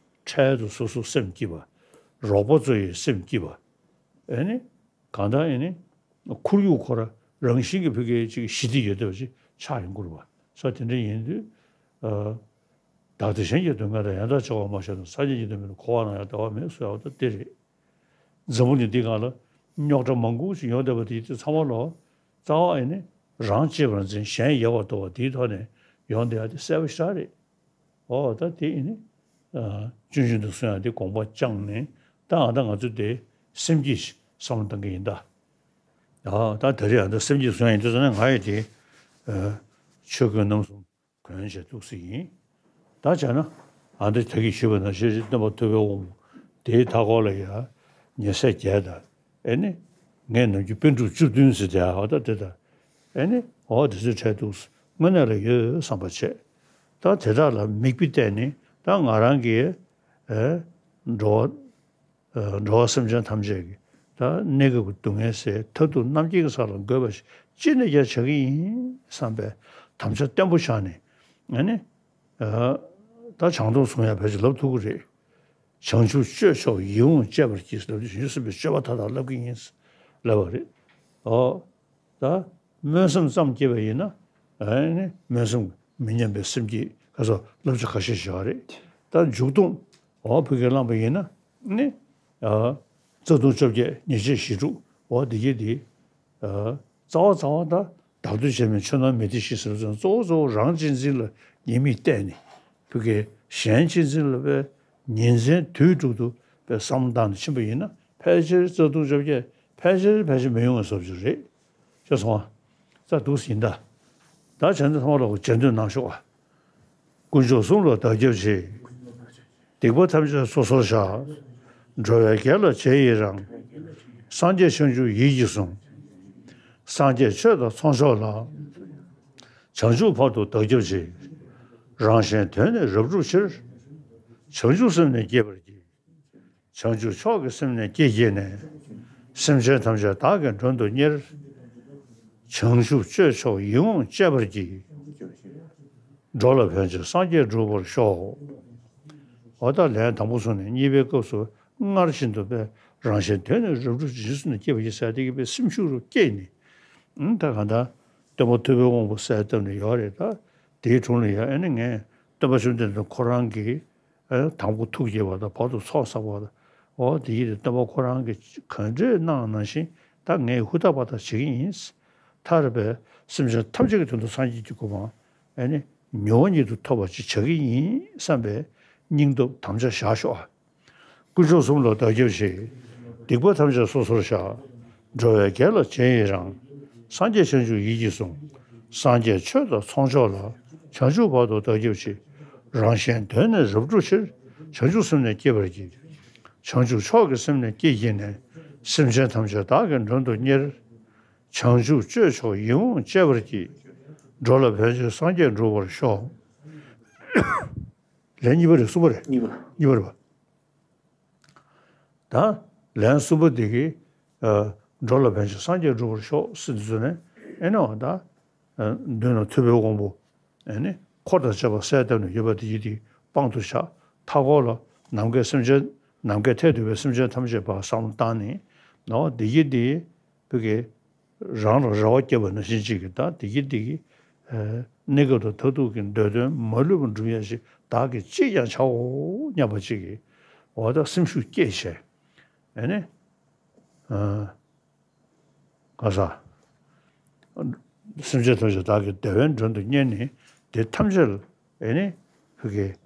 འཕྲལ་དུ་སོ་སོ་སེམས་སྐྱིད་པ། རོགས་པ་ཚོ་ཡི་སེམས་སྐྱིད་པ། ཨེ་ནི། གང་ལྟར་ཨེ་ནི། ཁོར་ཡུག་ཁོ་ར་རང་བཞིན་གྱི་ཕ་གིའི་ཅིག་ཞི་བདེ་ཡོད་བསྡད་པ་ཅིག་ཆགས་ཡོང་གི་རེད་བ། ས་དེ་འདྲ་ཡིན་དུས། ཨ། བདག་བདེ་གཞན་གྱི་སྡུག་བསྔལ་དང་ཡང་དག་བྱ་བ་མ་བྱས་ན། སངས་རྒྱས་ཀྱི་བསྟན་པའི་འཁོར་བ་ན་ཡང་བདེ་བ་མེད་ཟེར་ཡག་ད་དེ་རེད། འཛམ་བུ་གླིང་འདི་སྒང་ལ་རྙོག་དྲ་མང་པོ་ཞིག་ཡོང་བསྡད་པ་དེ་ཚང་མ་ལོ། རྩ་བ་ཨེ་ནི། རང་གཅེས་པར་འཛིན་གཞན་ཡལ་བར་དོར་བ་དེའི་ཐོག་ནས་ཡོང་བསྡད་ཡག་དེ་གསལ་པོ་ཞེ་དྲག་རེད། ཨོ་ད་དེ་ཨེ་ནི། ཨ། ཆུང་ཆུང་དུ་སོང་ཡག་དེ་དགོངས་པ་བཅངས་ནས་ད་ཨ་ད་ང་ཚོ་དེ་སེམས་བསྐྱེད་བསམ་བློ་བཏང་གི་ཡིན་ད། ཨ་ད་ད་རེས་ཨ་ད་སེམས་བསྐྱེད་སོང་ཡག་ཡིན་དུས་ཙང་ནས་ང་ཡི་དེ། ཨ། ཆོས་གོས་རྣམ་གསུམ། གོན་བྱས་འདུག་སེ་ཡིན། ད་བྱས་ན། ཨ་འདི་ད་གིན་ཞུས་པ་ནང་བཞིན་རེད། སྟོན་པ་ཐུབ་པའི་དབང་པོ་དེའི་མཐའ་འཁོར་ལ་ཡ། ཉེ་སྲས་བརྒྱད་དང་། ཨེ་ནི། ངས་ནམ་རྒྱུན་པཎ་གྲུབ་བཅུ་བདུན་ཟེར་དེ་ཨ་ད་དེ་དང་། ཨེ་ནི་འོ་དེ་ཚོའི་གྲས་འདུག་དངོས་གནས་ལ་ཡོད་བསམ་པ་བྱས། ད་དེ་དག་ལ་མིག་དཔེ་བལྟས་ནས་ད་ང་རང་གིས་ཨེ་འགྲོ་བ་ཨེ་འགྲོ་བ་སེམས་ཅན་ཐམས་ཅད་ཀྱི་ད་གནས་སྐབས་ཀྱི་སྡུག་བསྔལ་སེལ་མཐར་ཐུག་རྣམ་མཁྱེན་གྱི་ས་ལ་འགོད་པ་ཞིག་ཅི་ནས་ཀྱང་བྱ་གི་ཡིན་བསམ་པའི་དམ་བཅའ་བརྟན་པོ་བཞག་ནས། ཨེ་ནི་ཨེ་ད་བྱང་སྡོམ་བཟུང་ཡ་ཕལ་ཆེར་ལབ་ཐུབ་ཀྱི་རེད། བྱང་ཆུབ་སྤྱོད་མཆོག་ཡིད་འོང་སྤྱད་པར་བགྱི་ཟེར་ལབ་དུས་བྱང་ཆུབ་སེམས་དཔའི་སྤྱོད་པ་མཐའ་དག་བསླབ་ཀྱི་ཡིན་ལབ་པ་རེད། ཨོ། ད་སྨོན་སེམས་ཙམ་བསྐྱེད་པ་ཡིན་ན་ཨེ་ནི་སྨོན་སེམས་མི་མཉམ་པའི་སེམས་བསྐྱེད་ཁ་སོགས་བསླབ་བྱ་ཁ་ཤས་ཤིག་ཡོད་རེད། ད་མཇུག་སྡོམ་འོ་ཕ་གིར་བླངས་པ་ཡིན་ན་ནི་ཨ་རྩ་ལྟུང་བཅོ་བརྒྱད་ཉེས་བྱས་བཞི་དྲུག་འོ་འདི་གྱད་འདི། ཨ་རྩ་བ་རྩ་བ་ད་བདག་བསྟོད་བྱས་མིན་ཆོས་རྣམས་མི་བདེ་ཞི་ཟེར་བ་ཙམ་གཙོ་བོ་གཙོ་བོ་རང་གཅེས་འཛིན་ལ་ཉེས་དམིགས་བལྟས་ནས་ཕ་གིར་གཞན་གཅེས་འཛིན་ལ་དཔེ་ཉིན་མཚན་དུས་དྲུག་ཏུ་དཔེ་བསམ་བློ་བཏང་ནས་ཕྱིན་པ་ཡིན་ན་ཕལ་ཆེར་རྩ་ལྟུང་བཅོ་བརྒྱད་ཕལ་ཆེར་ཕལ་ཆེར་མི་ཡོང་བའི་བཟོ་བཅོས་རེད། ཤེས་སོང་ཨ། རྩ་འདུག་ཟིན་ད། ད་བྱས་ན་ཐོག་མར་ལ་སྦྱོར་དུས་གནང་ཤོག་ཨ། དཀོན་མཆོག་གསུམ་ལ་བདག་སྐྱབས་མཆི། སྡིག་པ་ཐམས་ཅད་སོ་སོར་བཤགས། འགྲོ་བའི་དགེ་ལ་རྗེས་ཡི་རང་། སངས་རྒྱས་བྱང་ཆུབ་ཡིད་ཀྱིས་བཟུང་། སངས་རྒྱས་ཆོས་དང་ཚོགས་མཆོག་ལ། བྱང་ཆུབ་བར་དུ་བདག་སྐྱབས་མཆི། རང་གཞན་དོན་ནི་རབ་བསྒྲུབ་ཕྱིར། བྱང་ཆུབ་སེམས་ནི་བསྐྱེད་པར་བགྱི། བྱང་ཆུབ་མཆོག་གི་སེམས་ནི་བསྐྱེད་བགྱིས་ནས། སེམས་ཅན་ཐམས་ཅད་བདག་གིས་མགྲོན་དུ་གཉེར། བྱང་ཆུབ་སྤྱོད་མཆོག་ཡིད་འོང་སྤྱད་པར་བགྱི། འགྲོ་ལ་ཕན་ཕྱིར་སངས་རྒྱས་འགྲུབ་པར་ཤོག། འོ་ད་ལན་དང་པོ་སོང་ནས་གཉིས་པའི་སྐབས་སུ་སྔར་བཞིན་དུ་དཔེ་རང་གཞན་དོན་ནི་རབ་བསྒྲུབ་ཕྱིར་བྱང་ཆུབ་སེམས་ནི་བསྐྱེད་པར་བགྱི་ཟེར་དེ་གི་དཔེ་སེམས་ཤུགས་རུ་བསྐྱེད་ནས། ཨང་ད་གང་ལྟར་སྟོན་པ་ཐུབ་པའི་དབང་པོ་གསལ་བཏབ་ནས་ཡོད་རེད་ད། དེའི་དྲུང་ལ་ཡ་ཨེ་ནི་ངས་སྟོན་པ་བཅོམ་ལྡན་འདས་ཁོ་རང་གི་ཨེ་དང་པོ་ཐུགས་དགྱེས་པ་དང་བར་དུ་ཚོགས་བསགས་པ་དང་། འོ་དེ་ཡིན་དུས་སྟོན་པ་ཁོ་རང་གིས་ག་འདྲས་གནང་ནང་བཞིན་ད་ངས་ཧུར་ཐག་པ་ཐག་བྱེད་ཀྱི་ཡིན། མཐར་པའི་སེམས་ཅན་ཐམས་ཅད་ཀྱི་དོན་དུ་སངས་རྒྱས་ཀྱི་གོ་འཕང་ཨེ་ནི་མྱུར་བ་ཉིད་དུ་ཐོབ་པ་ཅིག་བྱ་གི་ཡིན་བསམ་པའི་སྙིང་སྟོབས་དམ་བཅའ་བཞག་ཤོག་ཨ། དཀོན་མཆོག་གསུམ་ལ་བདག་སྐྱབས་མཆི། སྡིག་པ་ཐམས་ཅད་སོ་སོར་བཤགས། འགྲོ་བའི་དགེ་ལ་རྗེས་ཡི་རང་། སངས་རྒྱས་བྱང་ཆུབ་ཡིད་ཀྱིས་བཟུང་། སངས་རྒྱས་ཆོས་དང་ཚོགས་མཆོག་ལ། བྱང་ཆུབ་བར་དུ་བདག་སྐྱབས་མཆི། རང་གཞན་དོན་ནི་རབ་བསྒྲུབ་ཕྱིར། བྱང་ཆུབ་སེམས་ནི་བསྐྱེད་པར་བགྱི། བྱང་ཆུབ་མཆོག་གི་སེམས་ནི་བསྐྱེད་བགྱིས་ནས། སེམས་ཅན་ཐམས་ཅད་བདག་གིས་མགྲོན་དུ་གཉེར། བྱང་ཆུབ་སྤྱོད་མཆོག་ཡིད་འོང་སྤྱད་པར་བགྱི། འགྲོ་ལ་ཕན་ཕྱིར་སངས་རྒྱས་འགྲུབ་པར་ཤོག། ལན་གཉིས་པ་རེད་གསུམ་པ་རེད། གཉིས་པ། གཉིས་པ་རེད་པ། ད་ལན་གསུམ་པ་འདི་གིས་ཨ་འགྲོ་ལ་ཕན་ཕྱིར་སངས་རྒྱས་འགྲུབ་པར་ཤོག་ཟེར་དུས་ཚོད་ནས་ཨེ་ནོ་ད་ཨ་མདུན་ལ་ཐུབ་པའི་དབང་པོ་ཨེ་ནི་འཁོར་དང་བཅས་པ་གསལ་བཏབ་ནས་ཡོད་པ་འདི་ཡིན་དེ་དཔང་དུ་བཞག་མཐའ་འཁོར་ལ་ནམ་མཁའི་སེམས་ཅན་ནམ་མཁའི་མཐས་གཏུགས་པའི་སེམས་ཅན་ཐམས་ཅད་པ་བསམ་བློ་བཏང་ནས་ནོ་འདི་ཡིན་དེ་བུ་གའི་རང་ལ་རེ་བ་བསྐྱེད་པ་ནང་བཞིན་ཅིག་གིས་ད་དེ་གི་དེ་གི་ཨ་གནས་སྐབས་དང་མཐར་ཐུག་གི་འདོད་དོན་མ་ལུས་པ་འགྲུབ་ཡ་ཞིག་བདག་གིས་ཅིས་ཀྱང་བྱའོ་སྙམ་པ་ཅིག་གིས་འོ་ད་སེམས་ཤུགས་བསྐྱེད་བྱས་ཨེ་ནི་ཨ་ག་ས་སེམས་ཅན་ཐམས་ཅད་བདག་གི་བདེ་བའི་མགྲོན་དུ་གཉེར་ནས་དེ་ཐམས་ཅད་ལ་ཨེ་ནི་བུ་གའི་ཨ་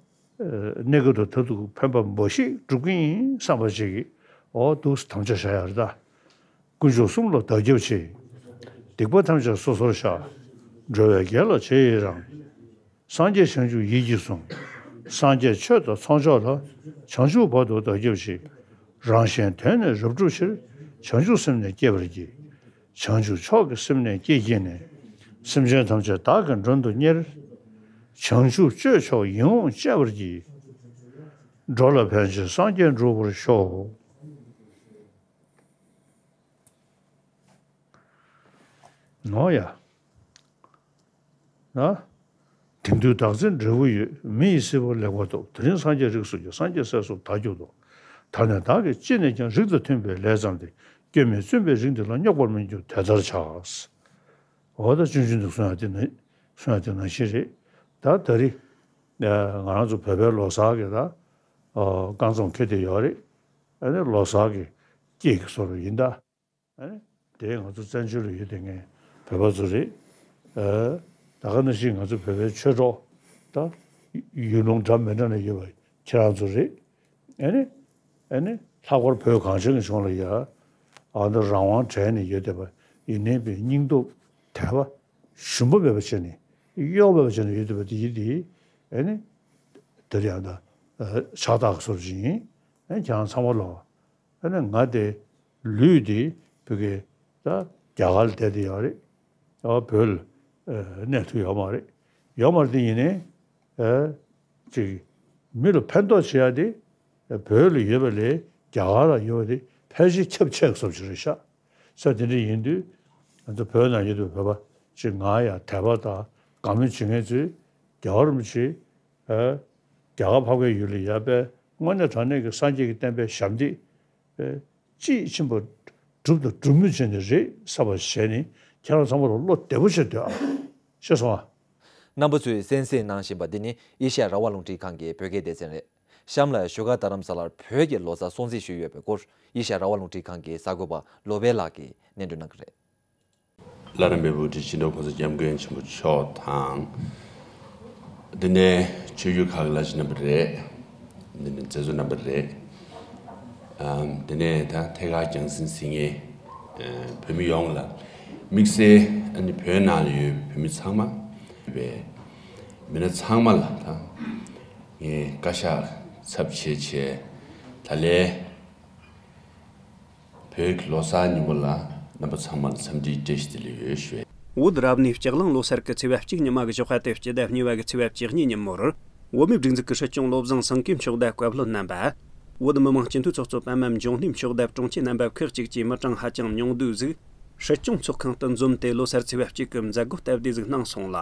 གནས་སྐབས་དང་མཐར་ཐུག་ཕན་པ་འབའ་ཞིག་སྒྲུབ་ཀྱི་ཡིན་བསམ་པ་ཅིག་གིས་འོ་འདུག་སེ་དམ་བཅའ་བཞག་ཡ་རེད་ད། དཀོན་མཆོག་གསུམ་ལ་བདག་སྐྱབས་མཆི། སྡིག་པ་ཐམས་ཅད་སོ་སོར་བཤགས། འགྲོ་བའི་དགེ་ལ་རྗེས་ཡི་རང་། སངས་རྒྱས་བྱང་ཆུབ་ཡིད་ཀྱིས་བཟུང་། སངས་རྒྱས་ཆོས་དང་ཚོགས་མཆོག་ལ། བྱང་ཆུབ་བར་དུ་བདག་སྐྱབས་མཆི། རང་གཞན་དོན་ནི་རབ་བསྒྲུབ་ཕྱིར། བྱང་ཆུབ་སེམས་ནི་བསྐྱེད་པར་བགྱི། བྱང་ཆུབ་མཆོག་གི་སེམས་ནི་བསྐྱེད་བགྱིས་ནས། སེམས་ཅན་ཐམས་ཅད་བདག་གིས་མགྲོན་དུ་གཉེར། བྱང་ཆུབ་སྤྱོད་མཆོག་ཡིད་འོང་སྤྱད་པར་བགྱི། འགྲོ་ལ་ཕན་ཕྱིར་སངས་རྒྱས་འགྲུབ་པར་ཤོག། ནོ་ཡ། ན། དེང་དུས་བདག་འཛིན་འབྲས་བུ་ཡོད། མི་ཡི་སྲིད་པ་ལེགས་པར་ཐོབ། དེ་རིང་སངས་རྒྱས་རིགས་སུ་གྱུར། སངས་རྒྱས་སྲས་སུ་བདག་གྱུར་ཏོ། ད་ནི་བདག་གིས་ཅི་ནས་ཀྱང་རིགས་དང་མཐུན་པའི་ལས་བརྩམས་ཏེ། སྐྱོན་མེད་བཙུན་པའི་རིགས་འདི་ལ་རྙོག་པར་མི་འགྱུར་དེ་ལྟར་བྱ། འོ་ད་ཆུང་ཆུང་འདུག་གསུང་ཡ་དེ་ན་གསུང་ཡ་དེ་ནང་བཞིན་རེད། ད་ད་རེས་ང་རང་ཚོ་བོད་པའི་ལོ་གསར་གྱི་ད་རྐང་རྩོམ་འཁེལ་བསྡད་ཡོད་རེད། ཨ་ནི་ལོ་གསར་གྱི་སྐད་ཀྱི་བཟོ་འདྲ་ཡིན་ད། ཨ་ནི་དེ་ང་ཚོ་བཙན་བྱོལ་ལ་ཡོད་དེ་ངས་བོད་པ་ཚོ་རེད། ཨ་ད་ག་ནང་བཞིན་ང་ཚོ་བོད་པའི་ཆོས་གྲོགས་ད་ཡུལ་ལུང་འདྲ་མི་འདྲ་ནས་ཡོད་པ་ཁྱེད་རང་ཚོ་རེད། ཨ་ནི་ཨ་ནི་ལྷག་པར་བོད་གངས་ཅན་གྱི་ལྗོངས་ལ་ཡ་ཨ་ད་རང་དབང་བྲལ་ནས་ཡོད་བསྡད་པ་ཡིན་ནའི་པའི་སྙིང་སྟོབས་དད་པ་ཞུམ་པ་མེད་པ་བྱས་ནས་གཡོ་མེད་པ་བྱས་ནས་ཡོད་བསྡད་པ་དེ་ཡིན་དེ་ཨ་ནི་དེ་ལ་ཡང་ད་ཕྱག་རྟགས་ཀྱི་བཟོ་འདྲ་ཅིག་ཡིན། ཨ་ནི་ཁྱེད་རང་ཚང་མ་ལོ། ཨ་ནི་ང་དེ་ལུས་དེ་བོད་ཀྱི་ད་རྒྱ་གར་ལ་བསྡད་དེ་ཡོད་རེད། ཨ་བོད་ལ་ཨ་གནས་ཐུབ་ཡོད་མ་རེད། ཡོད་མ་རེད་དེ་ཡིན་ནའི་ཨ་ཅིག་མི་ལ་ཕན་ཐོགས་བྱེད་ཡ་དེ་བོད་ལ་ཡོད་པ་ལས་རྒྱ་གར་ལ་ཡོད་པ་དེ་ཕལ་ཆེར་ཁྱབ་ཆེ་བཟོ་ཅིག་རེད་ཤག་ས་དེ་འདྲ་ཡིན་དུས་ང་ཚོ་བོད་ནང་ཡོད་པའི་བོད་པ་ཅིག་ང་ཡང་དད་པ་དང་དགའ་མོས་བྱེད་མཁན་ཚོས་རྒྱལ་བ་རིན་པོ་ཆེ་ཨ་རྒྱ་གར་འཕགས་པའི་ཡུལ་ལ་ཡོད་པའི་དངོས་གནས་དྲང་གནས་ཀྱི་སངས་རྒྱས་ཀྱི་བསྟན་པའི་ཞབས་འདེགས་ཨ་དཔྱིས་ཕྱིན་པ་སྒྲུབ་དང་སྒྲུབ་མུས་བྱས་ནས་རེད་བསམ་པ་བྱས་ནས་ཁྱེད་རང་ཚང་མ་ལ་བློ་བདེ་པོ་བྱས་སྡོད་ཨ། ཤེས་སོང་ཨ། རྣམ་པ་ཚོས་གསན་གཟིགས་གནང་བཞིན་པ་འདི་ནི་ཨེ་ཤ་ཡ་རང་དབང་རླུང་འཕྲིན་ཁང་གི་བོད་སྐད་སྡེ་ཚན་རེད། གཤམ་ལ་བཞུགས་སྒར་རྡ་རམ་ས་ལར་བོད་ཀྱི་ལོ་གསར་སྲུང་བརྩི་ཞུས་ཡོད་པའི་སྐོར་ཨེ་ཤ་ཡ་རང་དབང་རླུང་འཕྲིན་ཁང་གི་གསར་འགོད་པ་བློ་བྷེ་ལགས་ཀྱིས་སྙན་སྒྲོན་གནང་གི་རེད། བླ་རབས་འབྲུག་པའི་སྤྲུལ་སྐུ་གོང་ས་སྐྱབས་མགོན་ཆེན་པོ་མཆོག་དང་། འདི་ནས་ཆོས་བརྒྱུད་ཁག་གི་བླ་ཆེན་རྣམ་པ་རེད། འདི་ནས་མཛད་གཙོ་རྣམ་པ་རེད། ཨམ། འདི་ནས་ད་ཐད་ཀར་རྒྱང་སྲིང་གཟིགས་མཁན་ཨ་བོད་མི་ཡོངས་ལ་དམིགས་བསལ་ཨ་ནི་བོད་ནང་ལ་ཡོད་བོད་མི་ཚང་མ་བའི་མི་སྣ་ཚང་མ་ལ་ད་ངས་བཀའ་ཤག་ཚབ་བྱས་བྱས་ད་ལན། བོད་ཀྱི་ལོ་གསར་ཉིན་མོ་ལ་རྣམ་པ་ཚང་མ་ལ་འཚམས་འདྲིའི་བཀྲ་ཤིས་བདེ་ལེགས་ཡོད་ཞུ། བོད་རབ་གནས་ལྕགས་གླང་ལོ་སར་གྱི་ཚེས་པ་གཅིག་ཉི་མ་གི་ཞོགས་ཀ་སྟེ་སྤྱི་ཟླ་གཉིས་པ་གི་ཚེས་པ་བཅུ་གཉིས་ཉིན་མོར། བོད་མིའི་སྒྲིག་འཛུགས་ཀྱི་སྲིད་སྐྱོང་བློ་བཟང་སེང་གེ་མཆོག་དང་བཀའ་བློན་རྣམ་པ། བོད་མི་མང་སྤྱི་འཐུས་ཚོགས་གཙོ་པད་མ་འབྱུང་གནས་མཆོག་དང་དྲུང་ཆེ་རྣམ་པ་ཁག་ཅིག་བཅས་མི་གྲངས་ཧ་ཅང་ཉུང་བསྡུས་ཟིག་སྲིད་སྐྱོང་ཚོགས་ཁང་དུ་འཛོམས་ཏེ་ལོ་སར་ཚེས་པ་གཅིག་གི་མཛད་སྒོ་སྟབས་བདེ་ཟིག་གནང་སོང་ལ།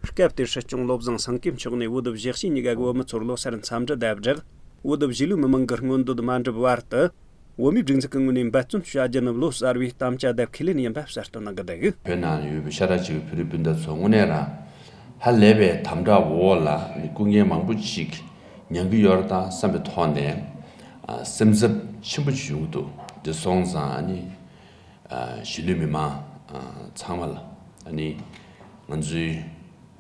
སྐབས་དེར་སྲིད་སྐྱོང་བློ་བཟང་སེང་གེ་མཆོག་ནས་བོད་གཞིས་བྱེས་གཉིས་ཀ་གི་བོད་མི་ཚོར་ལོ་སར་འཚམས་འདྲི་དང་སྦྲགས། བོད་གཞིས་ལུས་མི་མང་གི་སྔོན་འདོད་མ་འགྲུབ་བར་དུ། བོད་མིའི་སྒྲིག་འཛུགས་ཀྱི་ངོས་ནས་འབད་བརྩོན་བྱ་རྒྱུ་ནི་བློ་གསར་བའི་དམ་བཅའ་དང་ཁས་ལེན་ཡིན་པ་གསལ་སྟོན་གནང་གི་འདུག། བོད་ནང་ཡོད་པའི་ཤ་ཁྲག་གཅིག་པའི་བོད་རིགས་སྤུན་ཟླ་ཚོ་དངོས་གནས་རང་ཧ་ལས་པའི་དམ་དྲག་འོག་ལ་སྐུ་ངལ་མང་པོ་ཅིག་མྱང་གི་ཡོད་རེད་ད་བསམ་པའི་ཐོག་ནས་ཨ་སེམས་འཚབ་ཆེན་པོ་ཅིག་ཡོང་གི་འདུག། དེ་སོང་ཙང་ཨ་ནི་ཨ་གཞིས་ལུས་མི་མང་ཨ་ཚང་མ་ལ་ཨ་ནི་ང་ཚོའི་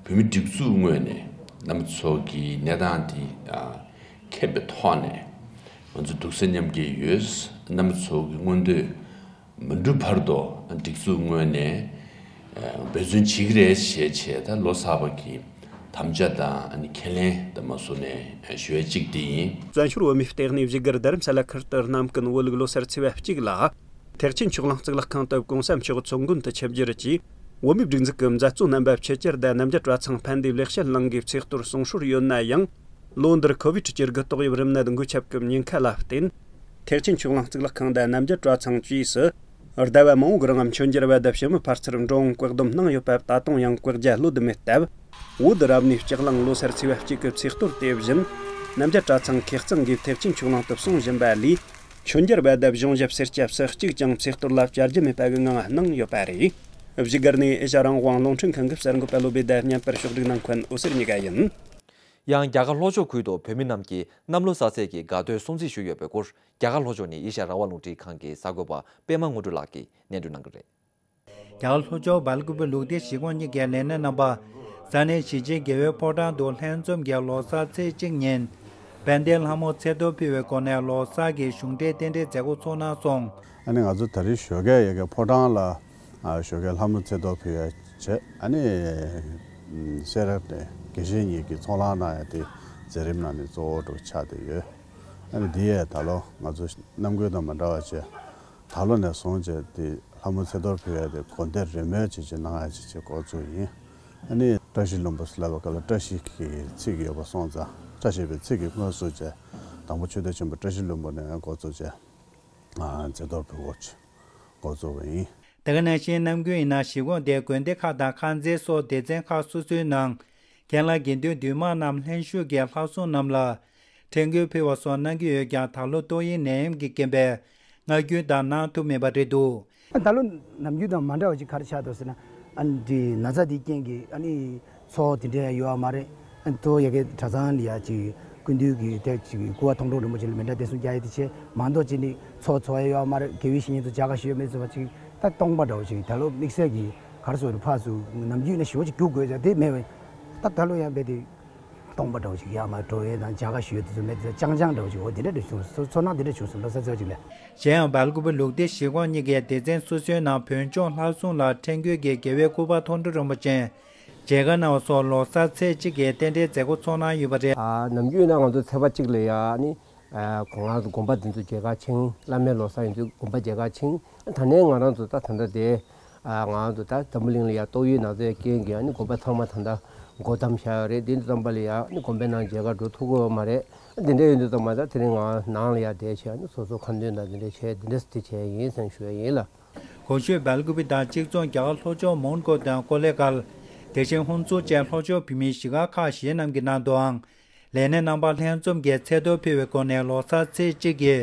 བོད་མི་སྒྲིག་འཛུགས་ངོས་ནས་རྣམ་པ་ཚོ་གི་གནས་སྟངས་དེ་ཨ་མཁྱེན་པའི་ཐོག་ནས་ང་ཚོ་སྡུག་བསྔལ་མཉམ་སྐྱེལ་ཡོད། རྣམ་པ་ཚོ་གི་མངོན་འདོད་མི་འགྲུབ་བར་དུ་སྒྲིག་འཛུགས་ངོས་ནས་ཨ་འབད་བརྩོན་བྱེད་ཀྱི་རེད་ཞེས་བྱས་ད་ལོ་གསར་པ་གི་དམ་བཅའ་དང་ཨ་ནི་ཁས་ལེན་དུ་མ་བཟོ་ནས་ཞུ་ཡ་གཅིག་དེ་ཡིན། བཙན་བྱོལ་བོད་མིའི་ལྟེ་གནས་བཞུགས་སྒར་རྡ་རམ་ས་ལ་ཁུལ་དུ་གནམ་གུང་བོད་ལུགས་ལོ་སར་ཚེས་པ་གཅིག་ལ། ཐེག་ཆེན་ཆོས་གླིང་གཙུག་ལག་ཁང་དུ་གོང་ས་མཆོག་ཚོགས་མགོན་དུ་ཆིབས་བསྒྱུར་གྱིས་བོད་མིའི་སྒྲིག་འཛུགས་ཀྱི་མཛད་གཙོ་རྣམ་པ་ཆེད་བཅར་དང་རྣམ་རྒྱལ་གྲྭ་ཚང་ཕན་བདེའི་ལེགས་བཤད་གླིང་གི་ཚེས་གཏོར་གསུང་སྲོལ་ཡོད་ན་ཡང་། ལོ་འདིར་ཁོ་བིད་བཅུ་དགུ་ཏོག་དབྱིབས་རིམས་ནད་འགོས་ཁྱབ་ཀྱི་ཉེན་ཁ་ལ་བརྟེན། ཐེག་ཆེན་ཆོས་གླིང་གཙུག་ལག་ཁང་དང་རྣམ་རྒྱལ་གྲྭ་ཚང་བཅས་སུ། ཟླ་བ་མང་པོའི་རིང་མཆོད་མཇལ་བ་དང་ཕྱི་མི་ཕར་ཚུར་འགྲོ་འོང་བཀག་སྡོམ་གནང་ཡོད་པ་ད་དུང་ཡང་བཀག་རྒྱ་ལྷོད་དུ་མེད་སྟབས། བོད་རབ་གནས་ལྕགས་གླང་ལོ་སར་ཚེས་པ་གཅིག་གི་ཚེས་གཏོར་དེ་བཞིན། རྣམ་རྒྱལ་གྲྭ་ཚང་ཁེ་གཙང་གིས་ཐེག་ཆེན་ཆོས་གླིང་དུ་གསུང་བཞིན་པ་ལས། མཆོད་མཇལ་བ་དང་གཞུང་ཞབས་སེར་སྐྱ་སུ་གཅིག་ཀྱང་ཚེས་གཏོར་ལ་བཅར་རྒྱུ་མེད་པ་གི་ངང་གནང་ཡོད་པ་རེད། བཞུགས་སྒར་ནས་ཨེ་ཤ་རང་དབང་རླུང་འཕྲིན་ཁང་གི་གསར་འགོད་པ་བློ་བྷེ་དང་བརྙན་པར་ཕྱོགས་སྒྲིག་གནང་མཁན་འོད་ཟེར་གཉིས་ཀ་ཡིན། ཡང་རྒྱ་གར་ལྷོ་ཕྱོགས་ཁུལ་དུ་བོད་མི་རྣམས་ཀྱིས་གནམ་ལོ་གསར་ཚེས་ཀྱི་དགའ་སྟོན་སྲུང་བརྩི་ཞུས་ཡོད་པའི་སྐོར་རྒྱ་གར་ལྷོ་ཕྱོགས་ནས་ཨེ་ཤ་རང་དབང་རླུང་འཕྲིན་ཁང་གི་གསར་འགོད་པ་པད་མ་དངོས་གྲུབ་ལགས་ཀྱིས་སྙན་སྒྲོན་གནང་གི་རེད། རྒྱ་གར་ལྷོ་ཕྱོགས་སྦེལ་ཀོབ་ལུགས་བདེ་གཞིས་ཁོངས་གཉིས་ཀའི་ལས་སྣེ་རྣམ་པ། ས་གནས་གཞིས་བྱེས་དགེ་འོས་ཕོ་བྲང་དུ་ལྷན་འཛོམས་ཀྱིས་ལོ་གསར་ཚེས་གཅིག་ཉིན། དཔལ་ལྡན་ལྷ་མོར་ཚེས་གཏོར་ཕུལ་བའི་སྒོ་ནས་ལོ་གསར་གྱི་གཞུང་འབྲེལ་རྟེན་འབྲེལ་མཛད་སྒོ་ཚོགས་གནང་སོང་། ཨ་ནི་ང་ཚོ་ད་རེས་ཞོགས་ཀས་ཡ་གི་ཕོ་བྲང་ལ་ཨ་ཞོགས་ཀས་ལྷ་མོ་ཚེས་གཏོར་ཕུལ་ཡ་བྱས། ཨ་ནི་ཨམ་སེ་ར་དེ་དགེ་བཤེས་གཉིས་ཀྱིས་ཚོགས་ལངས་གནང་ཡ་དེ་མཛད་རིམ་ནང་ནས་གཙོ་བོ་འདྲ་ཆགས་བསྡད་ཡོད། ཨ་ནི་འདི་ཡས་ད་ལོ་ང་ཚོ་ནམ་རྒྱུན་དང་མ་འདྲ་བ་བྱས། ད་ལོ་ནས་བཟུང་བྱས་ཏེ་ལྷ་མོ་ཚེས་གཏོར་ཕུལ་ཡ་དེ་དགོན་སྡེ་རེ་མོས་བྱས་བྱས་གནང་ཡ་བྱས་བྱས་འགོ་བཙུགས་ཡིན། ཨ་ནི་བཀྲ་ཤིས་ལྷུན་པོ་ཟེར་ལབ་པ་ག་ལ་བཀྲ་ཤིས་ཀྱི་ཚིག་ཡོད་པ་སོང་ཙང་བཀྲ་ཤིས་པའི་ཚིག་གིས་སྔོན་བསུ་བྱས། དང་པོ་ཆོས་སྡེ་ཆེན་པོ་བཀྲ་ཤིས་ལྷུན་པོ་ནས་འགོ་བཙུགས་བྱས། ཨ་ཚེས་གཏོར་ཕུལ་སྐོར་བྱས་འགོ་བཙུགས་པ་ཡིན། དེ་ག་ནང་བཞིན་ནམ་རྒྱུན་ཡིན་ན་གཞིས་ཁོངས་དེའི་དགོན་སྡེ་ཁག་དང་ཁང་ཚན་སོགས་སྡེ་ཚན་ཁག་སོ་སོའི་ནང་རྒན་ལགས་དགེ་འདུན་འདུས་མང་རྣམས་ལྷན་ཞུགས་ཀྱིས་ལྷ་སྲུང་རྣམས་ལ་ཁྲེལ་དགོད་ཕུལ་བ་སོགས་གནང་གི་ཡོད་ཀྱང་། ད་ལོ་ཏོག་དབྱིབས་ནད་ཡམས་ཀྱི་རྐྱེན་པས་སྔར་རྒྱུན་ལྟར་གནང་ཐུབ་མེད་པ་རེད་འདུག། ད་ལོ་ནམ་རྒྱུན་དང་མ་འདྲ་བ་ཅིག་ག་རེ་ཆགས་འདུག་ཟེར་ན། ཨ་ནི་འདི་ན་ཚ་འདིའི་རྐྱེན་གྱིས་ཨ་ནི་ཚོགས་དེ་འདྲ་ཡང་ཡོད་པ་མ་རེད། ཨ་ནི་ཏོག་ཡ་གི་གྲྭ་ཚང་ལ་ཡ་ཅིག་སྐུ་མདུན་གྱི་དེ་ཅིག་སྐུ་པར་མཐོང་གྲོལ་རིན་པོ་ཆེ་ལ་མཎྜལ་བརྟན་གསུམ་རྒྱག་ཡ་དེ་བྱས། མ་གཏོགས་ཅིག་ནི་ཚོགས་ཚོགས་ཡ་ཡོད་པ་མ་རེད། དགེ་བའི་བཤེས་གཉེན་ཚོ་མཇལ་ཁ་ཞུ་ཡ་མེད་ཟེར་བ་ཅིག་ད་སྟོང་པ་འདྲ་བོ་ཅིག་ད་ལོ་དམིགས་བསལ་གྱི་ག་རེ་ཟེར་དགོས་རེད། ཕར་ཚུར་ནམ་རྒྱུན་ནས་ཞེ་པོ་ཅིག་རྒྱུག་དགོས་ཟེར་དེ་མེད་པ། ད་ད་ལོ་ཡང་རྦད་དེ་སྟོང་པ་འདྲ་བོ་ཅིག་ཡར་མར་འགྲོ་ཡས་དང་མཇལ་ཁ་ཞུ་ཡས་དེ་ཚོ་མེད་དེ། ཅང་ཅང་འདྲ་བོ་ཅིག་འོ་དེ་འདྲ་འདྲ་བྱུང་སོང་། ཚོར་སྣང་དེ་འདྲ་བྱུང་སོང་། ལོ་གསར་ཚེས་གཅིག་ལ། གཞན་ཡང་སྦེལ་ཀོབ་ལུགས་བདེ་གཞིས་ཁོངས་གཉིས་ཀའི་སྡེ་ཚན་སོ་སོའི་ནང་བོད་ལྗོངས་ལྷ་སྲུང་ལ་ཁྲེལ་དགོད་ཀྱིས་རྒྱལ་བའི་སྐུ་པར་མཐོང་གྲོལ་རིན་པོ་ཆེ་མཇལ་ཁ་གནང་བ་སོགས་ལོ་གསར་ཚེས་གཅིག་གི་རྟེན་འབྲེལ་མཛད་སྒོ་ཚོགས་གནང་ཡོད་པ་རེད། ཨ་ནམ་རྒྱུན་ན་ང་ཚོ་ཚེས་པ་གཅིག་ལ་ཡ་ནི་ཨ་གོང་ང་ཚོ་དགོན་པ་འདི་ཚོ་མཇལ་ཁ་ཕྱིན། བླ་མའི་ལོ་གསར་ཡིན་དུས་དགོན་པ་མཇལ་ཁ་ཕྱིན། ད་ནས་ང་རང་ཚོ་ད་ད་ལྟ་དེ་ ཨ་ང་ཚོ་ད་འཛམ་བུ་གླིང་ལ་ཡ་ཏོག་དབྱིབས་ན་ཚའི་རྐྱེན་གྱིས་ཨ་ནི་དགོན་པ་ཚང་མ་ད་ལྟ་སྒོ་བསྡམས་བཞག་ཡོད་རེད། དེ་འདྲ་ཙམ་པ་ལ་ཡ་ཨ་ནི་དགོན་པའི་ནང་མཇལ་ཁ་འགྲོ་ཐུབ་ཀྱི་ཡོད་མ་རེད། དེ་འདྲ་ཡིན་དུས་ཙམ་པ་ད་དེ་རིང་ང་ནང་ལ་ཡ་བསྡད་བྱས་ཨ་ནི་སོ་སོ་ཁ་འདོན་དང་དེ་འདྲ་བྱས་དེ་འདྲ་དེ་བྱས་ཡིན་ཟེར་ཞུ་ཡ་ཡིན་ལ། གོང་ཞུས་སྦེལ་ཀུ་པེ་དང་གཅིག་མཚུངས་རྒྱ་གར་ལྷོ་ཕྱོགས་མོན་གྷོ་དང་ཀོ་ལེ་གྷལ། དེ་བཞིན་ཧུན་སུར་བཅས་ལྷོ་ཕྱོགས་བོད་མིའི་གཞིས་ཀ་ཁག་གཞན་རྣམས་ཀྱི་ནང་དུའང་། ལས་སྣེ་རྣམ་པ་ལྷན་འཛོམས་ཀྱིས་ཚེས་ཐོ་ཕུལ་བའི་སྒོ་ནས་ལོ་གསར་ཚེས་གཅིག་གི་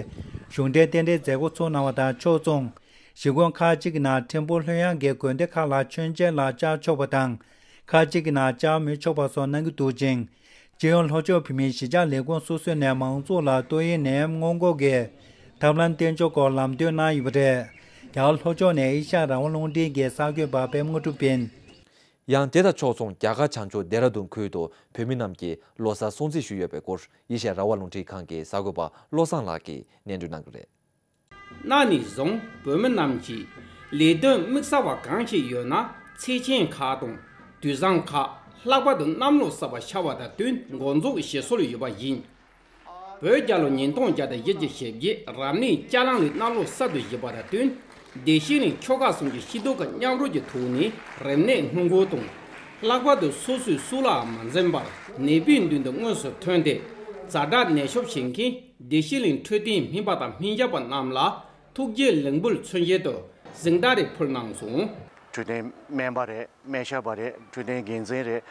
གཞུང་འབྲེལ་རྟེན་འབྲེལ་མཛད་སྒོ་ཚུགས་གནང་བ་དང་ཕྱོགས་མཚུངས། གཞིས་ཁོངས་ཁག་ཅིག་གི་ནང་ཕྲན་བུ་ལྷོད་ཡངས་ཀྱི་དགོན་སྡེ་ཁག་ལ་མཆོད་མཇལ་ལ་བཅར་ཆོག་པ་དང་། ཁག་ཅིག་གི་ནང་བཅར་མི་ཆོག་པ་སོགས་གནང་གི་འདུག་ཅིང་། སྤྱི་ཡོངས་ལྷོ་ཕྱོགས་བོད་མིའི་གཞིས་ཆགས་ལས་ཁུངས་སོ་སོའི་ནས་མང་ཚོགས་ལ་ཏོག་དབྱིབས་ནད་ཡམས་སྔོན་འགོག་གི་ཐབས་ལམ་བསྟེན་ཕྱོགས་སྐོར་ལམ་སྟོན་གནང་ཡོད་པ་རེད། རྒྱ་གར་ལྷོ་ཕྱོགས་ནས་ཨེ་ཤ་ཡ་རང་དབང་རླུང་འཕྲིན་གྱི་གསར་འགོད་པ་པད་མ་དངོས་གྲུབ་ཡིན། ཡང་དེ་དང་ཕྱོགས་མཚུངས་རྒྱ་གར་བྱང་ཕྱོགས་ལྡེ་ར་ལྡུན་ཁུལ་དུ་བོད་མི་རྣམས་ཀྱིས་ལོ་གསར་སྲུང་བརྩི་ཞུས་ཡོད་པའི་སྐོར་ཨེ་ཤ་ཡ་རང་དབང་རླུང་འཕྲིན་ཁང་གི་གསར་འགོད་པ་བློ་བཟང་ལགས་ཀྱིས་སྙན་སྒྲོན་གནང་གི་རེད། གནའ་ནས་བཟུང་བོད་མི་རྣམས་ཀྱིས་ལས་དོན་དམིགས་བསལ་བ་གང་ཞིག་ཡོད་ན་ཚེས་ཆེན་ཁག་དང་དུས་བཟང་ཁག་ལྷག་པར་དུ་གནམ་ལོ་གསར་པ་ཤར་བ་དང་བསྟུན་འགོ་འཛུགས་བྱེད་སྲོལ་ཡོད་པ་ཡིན། བོད་རྒྱལ་ལོ་ཉིས་སྟོང་བརྒྱ་དང་བཞི་བཅུ་ཞེ་བརྒྱད་རབ་གནས་ལྕགས་གླང་ལོའི་གནམ་ལོ་གསར་དུ་བཞད་པ་དང་བསྟུན། བདེ་ཆེན་གླིང་ཆོལ་ཁ་གསུམ་གྱི་སྐྱིད་སྡུག་གི་མཉམ་རོགས་ཀྱི་ཐོག་ནས་རིམས་ནད་སྔོན་འགོག་དང་། ལྷག་པར་དུ་སོ་སོའི་སྲོག་ལའང་མ་འཛེམ་པར་ནད་པའི་མདུན་དུ་དངོས་སུ་ཐོན་ཏེ་ཛ་དྲག་ནད་གཤོག་བྱེད་མཁན་བདེ་ཆེན་གླིང་འཕྲོད་བསྟེན་སྨན་པ་དང་སྨན་ཞབས་པ་རྣམས་ལ་ཐུགས་རྗེ་ལེགས་འབུལ་མཚོན་བྱེད་དུ་གཟེངས་རྟགས་རེ་ཕུལ་གནང་སོང་། འཕྲོད་བསྟེན་སྨན་པ་རེད། སྨན་ཞབས་པ་རེད། འཕྲོད་བསྟེན་འགན་འཛིན་རེད།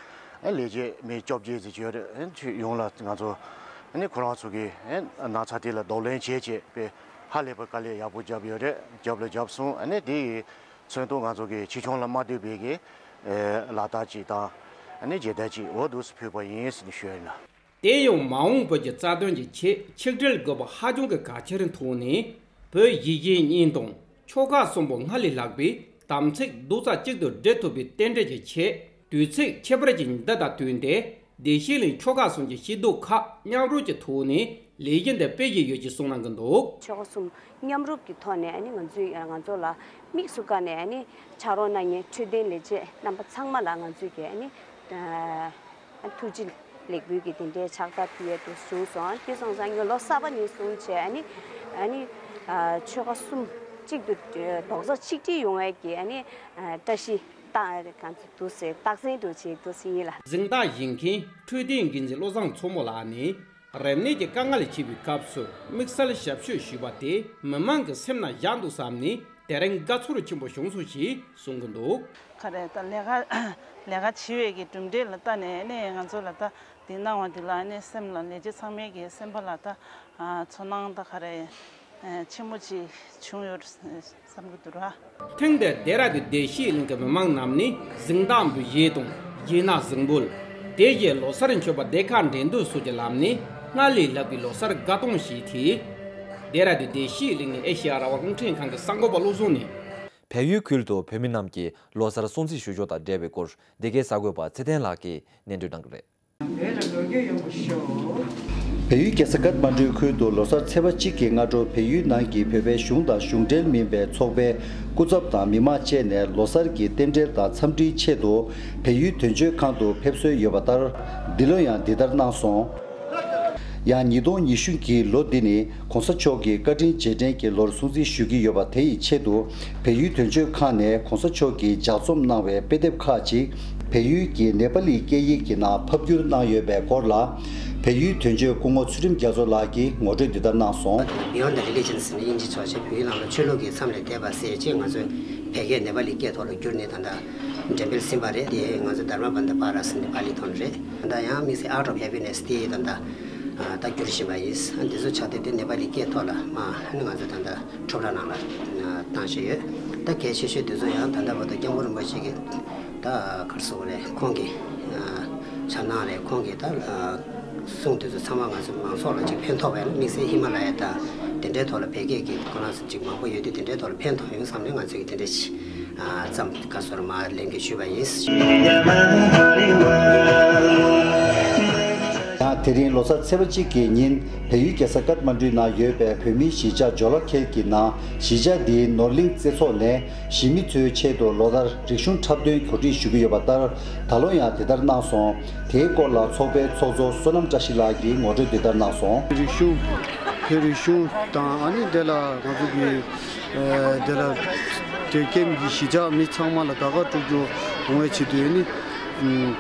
ཨ་ལས་བྱེད་མི་བཅོ་བརྒྱད་ཙམ་ཅིག་ཡོད་རེད། ཨ་ཁྱོད་ཡོངས་ལ་ང་ཚོ་ཨ་ནི་ཁོ་རང་ཚོ་གི་ཨ་ན་ཚ་དེ་ལ་གདོང་ལེན་བྱེད་ཅེས་པའི་ཧ་ལས་པའི་དཀའ་ལས་ཡག་པོ་བརྒྱབ་ཡོད་རེད། བརྒྱབ་ལ་བརྒྱབ་སོང་། ཨ་ནི་དེ་ཡི་མཚོན་དུ་ང་ཚོ་གི་ཕྱི་ཁྱོན་ལ་མ་སྡོད་པའི་གི་ཨེ་ལག་རྟགས་ཅིག་དང་ཨ་ནི་རྒྱལ་དར་ཅིག་འོ་འདུག་སེ་ཕུལ་བ་ཡིན་ཟེར་ནས་ཞུ་ཡ་ཡིན་ལ། དེ་ཡང་མ་འོངས་བོད་ཀྱི་རྩ་དོན་གྱི་ཆེད་ཆིག་སྒྲིལ་དགོས་པ་ཧ་ཅང་གི་གལ་ཆེར་མཐོང་ནས་བོད་གཞིས་བྱེས་གཉིས་དང་ཆོལ་ཁ་གསུམ་པོ་སྔར་ལས་ལྷག་པའི་དམ་ཚིག་རྡོག་རྩ་གཅིག་ཏུ་སྒྲིལ་ཐུབ་པའི་རྟེན་འབྲེལ་གྱི་ཆེད་དུས་ཚིགས་ཁྱད་པར་ཅན་འདི་དང་བསྟུན་ཏེ་བདེ་ཆེན་གླིང་ཆོལ་ཁ་གསུམ་གྱི་སྐྱིད་སྡུག་ཁག་མཉམ་རོགས་ཀྱི་ཐོག་ནས་ལས་གཞི་འདི་སྤེལ་བཞིན་ཡོད་ཅེས་གསུངས་གནང་གི་འདུག། ཆོལ་ཁ་གསུམ་མཉམ་རུབ་ཀྱི་ཐོག་ནས་ཨ་ནི་ང་ཚོས་ང་ཚོ་ལ་དམིགས་སུ་བཀར་ནས་ཨ་ནི་ཕྱག་རོགས་གནང་མཁན་འཕྲོད་བསྟེན་ལས་བྱེད་རྣམ་པ་ཚང་མ་ལ་ང་ཚོས་ཀྱི་ཨ་ནི་ཨ་ཐུགས་རྗེ་ལེགས་འབུལ་གྱི་དེ་འདྲའི་ཕྱག་རྟགས་ཕུལ་ཡས་འདུག་གསུངས་སོང་། དེ་སོང་ཙང་ངས་ལོ་གསར་པ་ནས་བཟུང་བྱས་ཨ་ནི་ཨ་ནི་ཆོལ་ཁ་གསུམ་གཅིག་ཏུ་རྡོག་རྩ་གཅིག་སྒྲིལ་ཡོང་ཡས་ཀྱི་ཨ་ནི་བཀྲ་ཤིས་རྟགས་གང་ཚོད་འདུག་ཟེར་རྟགས་མཚན་འདུག་ཅེས་འདུག་ཟེར་ཡིན་ལ། གཟེངས་རྟགས་བཞེས་མཁན་འཕྲོད་བསྟེན་འགན་འཛིན་བློ་བཟང་མཚོ་མོ་ལགས་ནས། རིམས་ནད་ཀྱི་དཀའ་ངལ་ལས་འཕྱད་པའི་སྐབས་སུ་དམིགས་བསལ་ཞབས་ཞུ་ཞུས་པ་དེ་མི་མང་གི་སེམས་ན་བཞག་འདུག་བསམ་ནས་དེ་རིང་དགའ་ཚོར་ཆེན་པོ་བྱུང་སོང་ཞེས་གསུང་གི་འདུག། ག་རེ་ད་ལས་ཀ་ལས་ཀ་བྱེད་པའི་གི་གྲུབ་འབྲས་ལ་ལྟ་ནས་ནི་ང་ཚོ་ལ་ད་འདི་གནང་བ་འདི་ལ་ནི་སེམས་ལ་ལས་བྱེད་ཚང་མའི་གི་སེམས་པ་ལ་ད་ཚོར་སྣང་ད་ག་རེ་ཆེན་མོ་ཅིག་བྱུང་ཡོད། བསམ་གྱི་འདུག་ར། ཐེངས་འདིར་ལྡེ་ར་ལྡུན་བདེ་ཆེན་གླིང་གི་མི་མང་རྣམས་ནས་གཟེངས་རྟགས་འབུལ་བཞེས་དང་རྒྱན་ནག་གཟིག་འབུལ། དེ་རྗེས་ལོ་གསར་མཆོད་པ་སྡེ་ཁག་འགྲན་བསྡུར་སོགས་ཀྱི་ལམ་ནས་སྔར་ལས་ལྷག་པའི་ལོ་གསར་དགའ་སྟོན་ཞུས་ཏེ། ལྡེ་ར་ལྡུན་བདེ་ཆེན་གླིང་ནས་ཨེ་ཤེ་ཡ་རང་དབང་རླུང་འཕྲིན་ཁང་གི་གསར་འགོད་པ་བློ་བཟང་ནས། བལ་ཡུལ་ཁུལ་དུ་བོད་མི་རྣམས་ཀྱིས་ལོ་གསར་སྲུང་བརྩི་ཞུ་ཕྱོགས་དང་འབྲེལ་བའི་སྐོར་འདི་གའི་གསར་འགོད་པ་ཚེ་བརྟན་ལགས་ཀྱིས་སྙན་སྒྲོན་གནང་གི་རེད། བལ་ཡུལ་རྒྱལ་ས་ཀཏ་མན་ཌུའི་ཁུལ་དུ་ལོ་གསར་ཚེས་པ་གཅིག་གི་སྔ་དྲོ་བལ་ཡུལ་ནང་གི་བོད་པའི་གཞུང་དང་གཞུང་འབྲེལ་མིན་པའི་ཚོགས་པའི་སྐུ་ཚབ་དང་མི་མང་བཅས་ནས་ལོ་གསར་གྱི་རྟེན་འབྲེལ་དང་འཚམས་འདྲིའི་ཆེད་དུ་བལ་ཡུལ་དོན་གཅོད་ཁང་དུ་ཕེབས་སྲོལ་ཡོད་པ་ལྟར། འདི་ལོ་ཡང་འདི་ལྟར་གནང་སོང་། ཡང་ཉིས་སྟོང་ཉི་ཤུ་གི་ལོ་འདི་ནི་གོང་ས་མཆོག་གི་བཀའ་དྲིན་རྗེས་དྲན་གྱི་ལོར་སྲུང་བརྩི་ཞུ་གི་ཡོད་པ་དེ་ཡི་ཆེད་དུ། བལ་ཡུལ་དོན་གཅོད་ཁང་ནས་གོང་ས་མཆོག་གིས་ལྗགས་རྩོམ་གནང་བའི་དཔེ་དེབ་ཁག་ཅིག་བལ་ཡུལ་གྱི་ནེ་པ་ལི་སྐད་ཡིག་གི་ནང་ཕབ་བསྒྱུར་གནང་ཡོད་པའི་སྐོར་ལ། བལ་ཡུལ་དོན་གཅོད་སྐུ་ངོ་ཚུལ་ཁྲིམས་རྒྱ་མཚོ་ལགས་ཀྱིས་ངོ་སྤྲོད་འདི་ལྟར་གནང་སོང་། Beyond the Religions ནི་དབྱིན་ཇི་ཚོགས་ཆེན། བོད་ཡིག་ནང་ལ་ཆོས་ལུགས་ཀྱི་མཚམས་ལས་འདས་པ་ཟེར་ཅེས་ང་ཚོས་བལ་སྐད་ནེ་པ་ལི་སྐད་ཐོག་ལ་བསྒྱུར་ནས་ད་ལྟ་འགྲེམས་སྤེལ་ཟིན་པ་རེད། དེ་ང་ཚོ་དྷརྨ་པཱ་ཎི་ཏ་པཱ་ར་ཟེར་ནས་པཱ་ལི་ཐོག་ནས་རེད། ད་ལྟ་ཡང་དམིགས་བསལ་Art of Happiness དེ་ད་ལྟ་ད་བསྒྱུར་བཞིན་པ་ཡིན། འདི་ཚོ་ཆ་དེ་དེ་ནེ་པ་ལི་སྐད་ཐོག་ལ་མ་ང་ཚོ་ད་ལྟ་འཕྲོ་བརླག་ནང་ལ་བཏང་བཞིན་ཡོད། ད་གལ་ཆེ་ཤོས་དེ་ཚོ་ཡང་ད་ལྟ་བར་དུ་སྐྱབས་མགོན་རིན་པོ་ཆེ་གི་ད་གར་སོང་རེད། ཁོང་གི་ཕྱག་ནང་རེད། ཁོང་གི་ད་གསུང་དེ་ཚོ་ཚང་མ་ང་ཚོ་མང་ཚོགས་ལ་ཅིག་ཕན་ཐོགས་པའི་དམིགས་བསལ་ཧི་མ་ལ་ཡ་དང་དེ་འདྲའི་ཐོག་ལ་བལ་སྐད་ཀྱི་ཁོ་རང་ཚོ་ཅིག་མང་པོ་ཡོད་དུས་དེ་འདྲའི་ཐོག་ལ་ཕན་ཐོགས་ཡོང་བསམ་ནས་ང་ཚོས་ཀྱི་དེ་འདྲ་ཞིག་ཙམ་ག་ཟུར་མ་ལེན་གྱི་ཞུས་པ་ཡིན། ཡང་དེ་རིང་ལོ་གསར་ཚེས་པ་གཅིག་གི་ཉིན་བལ་ཡུལ་རྒྱལ་ས་ཀཏ་མན་ཌུའི་ནང་ཡོད་པའི་བོད་མིའི་གཞིས་ཆགས་ཇོ་ལ་ཁེལ་གྱི་ནང་གཞིས་ཆགས་འདིའི་ནོར་གླིང་རྩེ་ཚོགས་ནས་གཞིས་མི་ཚོའི་ཆེད་དུ་ལོ་ལྟར་རིག་གཞུང་འཁྲབ་སྟོན་གོ་སྒྲིག་ཞུ་གི་ཡོད་པ་ལྟར་ད་ལོ་ཡང་དེ་ལྟར་གནང་སོང་། དེའི་སྐོར་ལ་ཚོགས་པའི་ཚོགས་གཙོ་བསོད་ནམས་བཀྲ་ཤིས་ལགས་ཀྱིས་ངོ་སྤྲོད་འདི་ལྟར་གནང་སོང་། རིག་གཞུང་། བོད་རིག་གཞུང་དང་ཨ་ནི་དེ་ལ་ང་ཚོ་གི་ཨ་དེ་ལ་ དེ་ཀེམ་གྱི་གཞིས་ཆགས་མི་ཚང་མ་ལ་དགའ་དགའ་སྤྲོ་སྤྲོ་ཡོང་བའི་ཆེད་དུ་ནི་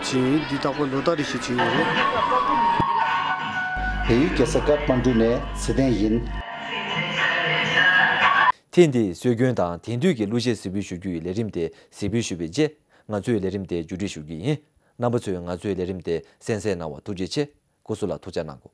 ཅིང་འདི་དག་པོ་ལོ་ལྟར་རེ་བཞིན་བྱེད་ཡོད་རེད། བལ་ཡུལ་རྒྱལ་ས་ཀཏ་མན་གྲུ་ནས་ཚེ་བརྟན་ཡིན། ཐེངས་འདིའི་སྲོལ་རྒྱུན་དང་དེང་དུས་ཀྱི་གླུ་གཞས་གཟིགས་འབུལ་ཞུ་རྒྱུའི་ལས་རིམ་དེ་གཟིགས་འབུལ་ཞུས་པའི་རྗེས། ང་ཚོས་ལས་རིམ་དེ་མཇུག་སྒྲིལ་ཞུ་རྒྱུ་ཡིན། རྣམ་པ་ཚོས་ང་ཚོའི་ལས་རིམ་དེ་གསན་གཟིགས་གནང་བར་ཐུགས་རྗེ་ཆེ། སྐུ་གཟུགས་ལ་ཐུགས་ཅག་གནང་དགོས།